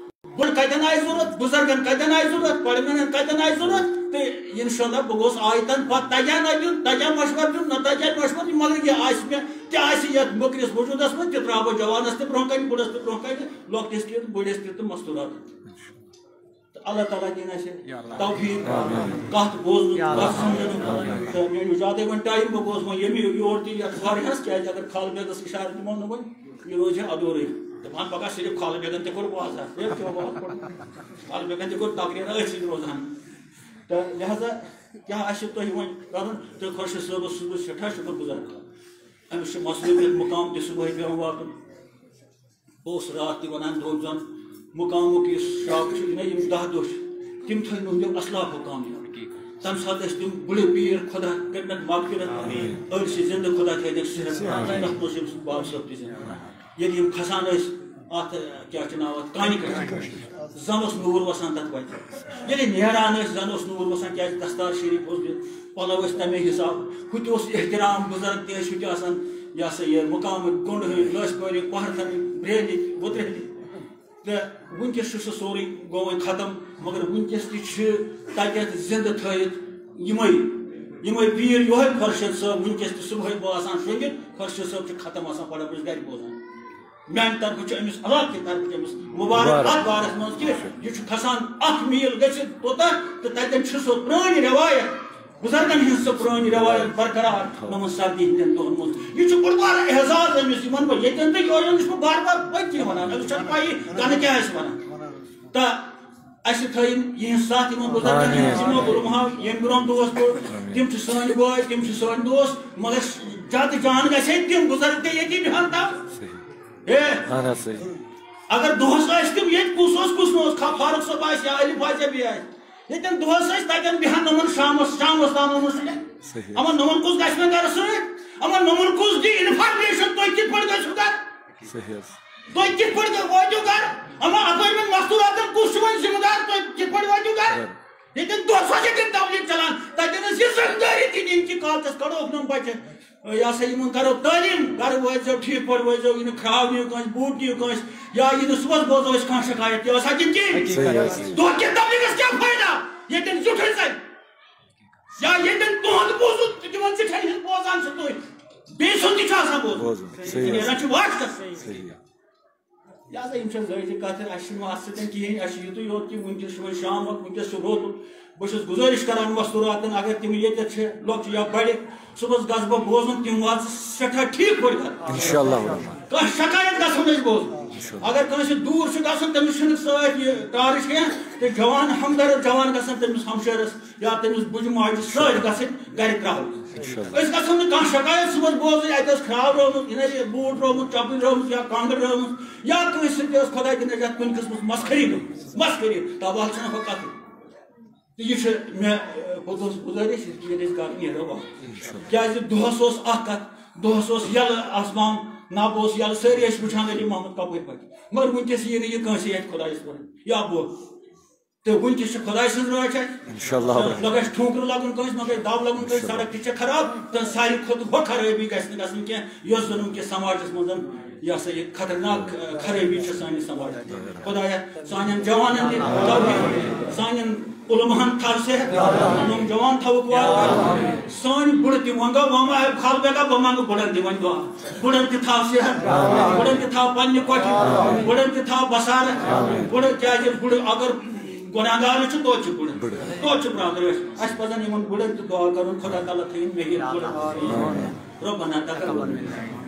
بٕڑٕ کَتٮ۪ن آسہِ ضوٚرَتھ، بُزرگَن کَتٮ۪ن آسہِ ضوٚرَتھ، پَڑمٮ۪نَن کَتٮ۪ن آسہِ ضوٚرَتھ، تہٕ انشاءاللہ بہٕ گوٚژھ آیتَن پَتہٕ تَگیٛاہ نہ دیُن، تَگیٛاہ مَشوَرٕ دیُن، نہ تَگیٛاہ مَشوَرٕ دیُن، مگر یہِ آسہِ مےٚ تہِ آسہِ یَتھ مٔکرِس وجوٗدَس منٛز، تہِ ترٛاوٕ بہٕ جوانَس تہِ برٛونٛہہ کَنہِ، بٕڑَس تہِ برٛونٛہہ کَنہِ، لۄکٹِس تہِ، بٔڑِس تہِ تہٕ مَستوٗراتَن۔ تہٕ اللہ تعالیٰ دِیِن اَسہِ یا اللہ۔ توفیٖق، آمین۔ کَتھ بوزنُک، یا اللہ۔ کَتھ سَمجھنُک۔ آمین۔ تہٕ مےٚ نیوٗ زیادَے وۄنۍ ٹایم، بہٕ گوس وۄنۍ ییٚمہِ یورٕ تہِ یَتھ واریاہَس، کیٛازِ اگر خالہٕ بیگَس اِشارٕ دِمو نہٕ وۄنۍ، یہِ روزِ ہے اَدورٕے۔ دَپان پَگاہ صرف خالہٕ بیگَن تہِ کوٚر وازا، ہے کیٛاہ وازا کوٚر؟ خالہٕ بیگَن تہِ کوٚر تقریٖرا أتھۍ سۭتۍ روزان۔ تہٕ لہذا کیٛاہ آسہِ تۄہہِ وۄنۍ کَرُن؟ تہٕ خۄرشیٖد صٲبَس چھُس بہٕ سٮ۪ٹھاہ شُکُر گُزار کران۔ أمِس چھُ مصروٗفیت مُقام تہِ صُبحٲے پٮ۪وان واتُن۔ بہٕ اوسُس راتھ تہِ وَنان، دوٚپ زَن مُقامُک یُس شب چھُ، یِمَے یِم دَہ دۄہ چھِ، تِم تھٲوِنۍ یِہُنٛدیو اَصلافو کامیاب۔ تَمہِ ساتہٕ ٲسۍ تِم بٕڑٕ پیٖر، خۄدا کٔرۍمَکھ مغفرت، آمیٖن۔ أڑۍ چھِ زِندٕ، خۄدا تھٲوِنَکھ صحت۔ آمیٖن۔ تَتھ منٛز چھِ أمۍ سُنٛد باب صٲب تہِ زِندٕ۔ ییٚلہِ یِم کھسان ٲسۍ اَتھ، کیٛاہ چھِ ناو اَتھ، کانہِ کَٹھِ، زَن اوس نوٗر وَسان تَتھ وَتہِ۔ ییٚلہِ نیران ٲسۍ، زَن اوس نوٗر وَسان، کیٛازِ دستار شریٖف اوس بیٚیہِ، پَلو ٲسۍ تَمے حِساب۔ ہُہ تہِ اوس احترام، بُزرگ تہِ ٲسۍ ہُہ تہِ آسان، یہِ ہسا یہِ مُقامٕکۍ، گُنٛڈہٕکۍ، لٲسۍ پٲرِکۍ، پَہرتھَنٕکۍ، برٛیلِکۍ، وُترٛیلِکۍ۔ تہٕ وٕنکیٚس چھُ سُہ سورُے گوٚو وۄنۍ ختم، مگر وٕنکیٚس تہِ چھِ تَتٮ۪تھ زِندٕ تھٲیِتھ یِمَے، یِمَے پیٖر، یِہوٚے خۄرشیٖد صٲب وٕنکیٚس تہِ صُبحٲے بہٕ آسان شۄنٛگِتھ، خۄرشیٖد صٲب چھُ ختم آسان پَڑھان، بہٕ چھُس گَرِ بوزان۔ میٛانہِ طرفہٕ چھُ أمِس، علاقہٕ کہِ طرفہٕ چھُ أمِس مُبارک مُبارک۔ اَتھ بارَس منٛز کہِ یہِ چھُ کھسان اَکھ میٖل گٔژھِتھ توٚتَتھ تہٕ تَتٮ۪ن چھُ سُہ پرٛٲنۍ رٮ۪وایت، بُزرگن ہٕنٛز سۄ پرٛٲنۍ رٮ۪وایت برقرار تھاوو۔ نوٚمَن سردی ہٕنٛدٮ۪ن دۄہَن منٛز۔ یہِ چھُ بوٚڑ بار اعزاز أمِس، یِمَن بہٕ ییٚتٮ۪ن تہٕ یورٕ یِم چھِ بہٕ بار بار پٔتۍ کِنۍ وَنان، أمِس چھَنہٕ پَیی زَنہٕ کیٛاہ آسہِ وَنان۔ تہٕ اَسہِ تھٲیِن یِہِنٛز سَتھ یِمَن بُزرگن آمیٖن۔ ہٕنٛز، یِمو بہٕ رُمہاو ییٚمہِ برٛونٛہہ دۄہَس پٮ۪ٹھ، آمیٖن۔ تِم چھِ سٲنۍ بٲے، تِم چھِ سٲنۍ دوس، مگر زیادٕ جان گژھِ ہے تِم بُزرگ تہِ ییٚتی بِہَن تَو۔ صحیح۔ ہے، اَہَن حظ، صحیح۔ اگر دۄہَس ٲسۍ تِم ییٚتہِ، کُس اوس، کُس نہٕ اوس، خا-، فاروق صٲب آسہِ یا علی فاضل بی آسہِ، ییٚتٮ۪ن دۄہَس ٲسۍ، تَتٮ۪ن بیٚہن نوٚمَن شامَس، شامَس تام نوٚمَن سۭتۍ۔ صحیح۔ اَما نوٚمَن کُس گژھِ مےٚ گَرٕ سۭتۍ؟ اَما نوٚمَن کُس دِ information، تُہۍ کِتھ پٲٹھۍ گٔژھِو گَرٕ؟ صحیح حظ۔ تُہۍ کِتھ پٲٹھۍ گٔژھِو وٲتِو گَرٕ؟ اما اپٲرۍ یِمن مستوٗراتن کُس چھُ وۄنۍ ذمہٕ دار؟ تُہۍ کِتھ پٲٹھۍ وٲتِو گرٕ؟ ییٚتٮ۪ن دۄہ سا چھِ تِم تبلیغ چلان، تتٮ۪ن ٲس یہِ ذمہٕ دٲری تہِ نِنۍ کہِ کالچس کڑوکھ نۄم بچہِ، یہِ ہسا یِمن کرو تعلیٖم، گرٕ وٲتۍزیو ٹھیٖک پٲٹھۍ وٲتۍزیو، یہِ نہٕ کھراو نِیِو کٲنٛسہِ، بوٗٹ نِیِو کٲنٛسہِ، یا یہِ نہٕ صُبحس بوزو أسۍ کانٛہہ شکایت، یہِ ٲس حقیٖقی۔ صحیح حظ۔ دۄہ کہِ تبلیغس کیٛاہ فٲیدٕ؟ ییٚتٮ۪ن زیُٹھُے زَنہِ، یا ییٚتٮ۪ن تُہُنٛد بوٗزُن تہٕ تِمن زِٹھٮ۪ن ہٕنٛز بوزان چھِ تُہۍ، بیٚیہِ سُنٛد تہِ چھُ آسان بوزُن۔ بوزُن۔ صحیح۔ نیران چھُ واٹس۔ صحیح۔ یہِ ہسا یِم چھےٚ ذٲتی کتھٕ، اَسہِ چھُنہٕ اَتھ سۭتۍ کِہیٖنۍ، اَسہِ چھُ یِتُے یوت کہِ وٕنکیٚس چھُ وۄنۍ شام وقت، وٕنکیٚس چھُ روتُن۔ بہٕ چھُس گُزٲرِش کران مستوٗراتن، اگر تِم ییٚتٮ۪تھ چھِ، لۄکچہِ یا بڑِ، صُبحس گژھٕ بہٕ بوزُن، تِم واتہٕ سٮ۪ٹھاہ ٹھیٖک پٲٹھۍ کرنہٕ۔ انشاءاللہ۔ کانٛہہ شکایت گژھو نہٕ أسۍ بوزُن۔ انشاءاللہ۔ اگر کٲنٛسہِ دوٗر چھُ گژھُن، تٔمِس چھُنہٕ سۭتۍ یہِ ٹارٕچ کینٛہہ، تہٕ جوان ہمدرد جوان گژھن تٔمِس ہمشیرس یا تٔمِس بُجہِ ماجہِ سۭتۍ گژھٕنۍ گرِ ترٛاوٕنۍ۔ انشاءاللہ۔ أسۍ گژھو نہٕ کانٛہہ شکایت، صُبحس بوزٕے اَتہِ ٲس کھراو رٲومٕژ، یہِ نَے یہِ بوٗٹ رٲومٕژ، چپٕنۍ رٲومٕژ، یا کٲنٛسہِ سۭتۍ ٲس خۄداے تہِ نجات کُنہِ قٕسمٕچ مسخٔری گٔمٕژ، مسخٔری، تَوَے چھُنہٕ ہُہ کَتھٕے۔ تہٕ یہِ چھُ مےٚ، اَ، بہٕ اوسُس گُزٲرِش، یہِ گٔژھۍ گژھِ کَرٕنۍ یہِ رَوا۔ کیٛازِ دۄہَس اوس اَکھ کَتھ، دۄہَس اوس یَلہٕ آسمان، نَبہٕ اوس یَلہٕ، سٲری ٲسۍ وٕچھان علی محمد کَپٲرۍ پَکہِ۔ مگر وٕنکیٚس یی نہٕ یہِ کٲنٛسے اَتھِ خۄدایَس پَتھ۔ یا بہٕ۔ تہٕ وٕنکیٚس چھِ خۄداے سٕنٛز رٲچھ اَسہِ۔ انشاءاللہ۔ نہ گژھِ ٹھونٛکرٕ لَگُن کٲنٛسہِ، نہ گژھِ دَب لَگُن کٲنٛسہِ، سڑک تہِ چھےٚ خراب، تہٕ ساروی کھۄتہٕ ہُہ خرٲبی گژھِ نہٕ گژھٕنۍ کینٛہہ، یۄس زَن وٕنکیٚس سماجَس منٛز یہِ ہسا یہِ خطرناک، ا، خرٲبی چھِ سٲنِس سماجَس منٛز۔ خۄدایا، سانٮ۪ن جوانَن دِ توفیٖق، سانٮ۪ن علماہَن تھاو صحت، نوجوان تھاوُکھ وارٕ وارٕ۔ سٲنۍ بُڑٕ تہِ وۄنۍ گوٚو، وۄنۍ ما ہٮ۪کہٕ خلبہ گا، بہٕ منٛگہٕ بُڑَن تہِ وۄنۍ دُعا۔ بُڑَن تہِ تھاو صحت، بُڑَن تہِ تھاو پنٛنہِ کۄٹھِ، بُڑَن تہِ تھاو بصارت۔ بُڑٕ، کیٛازِ بُڑٕ اگر گۄناہگار چھُ، توتہِ چھُ بُڑٕ۔ توتہِ چھُ برادر۔ اَسہِ پَزَن یِمَن بُڑَن تہِ دُعا کَرُن، خۄدا تعالیٰ تھٲیِن مےٚ یِم بُڑَن۔ ربنا تقبل منا۔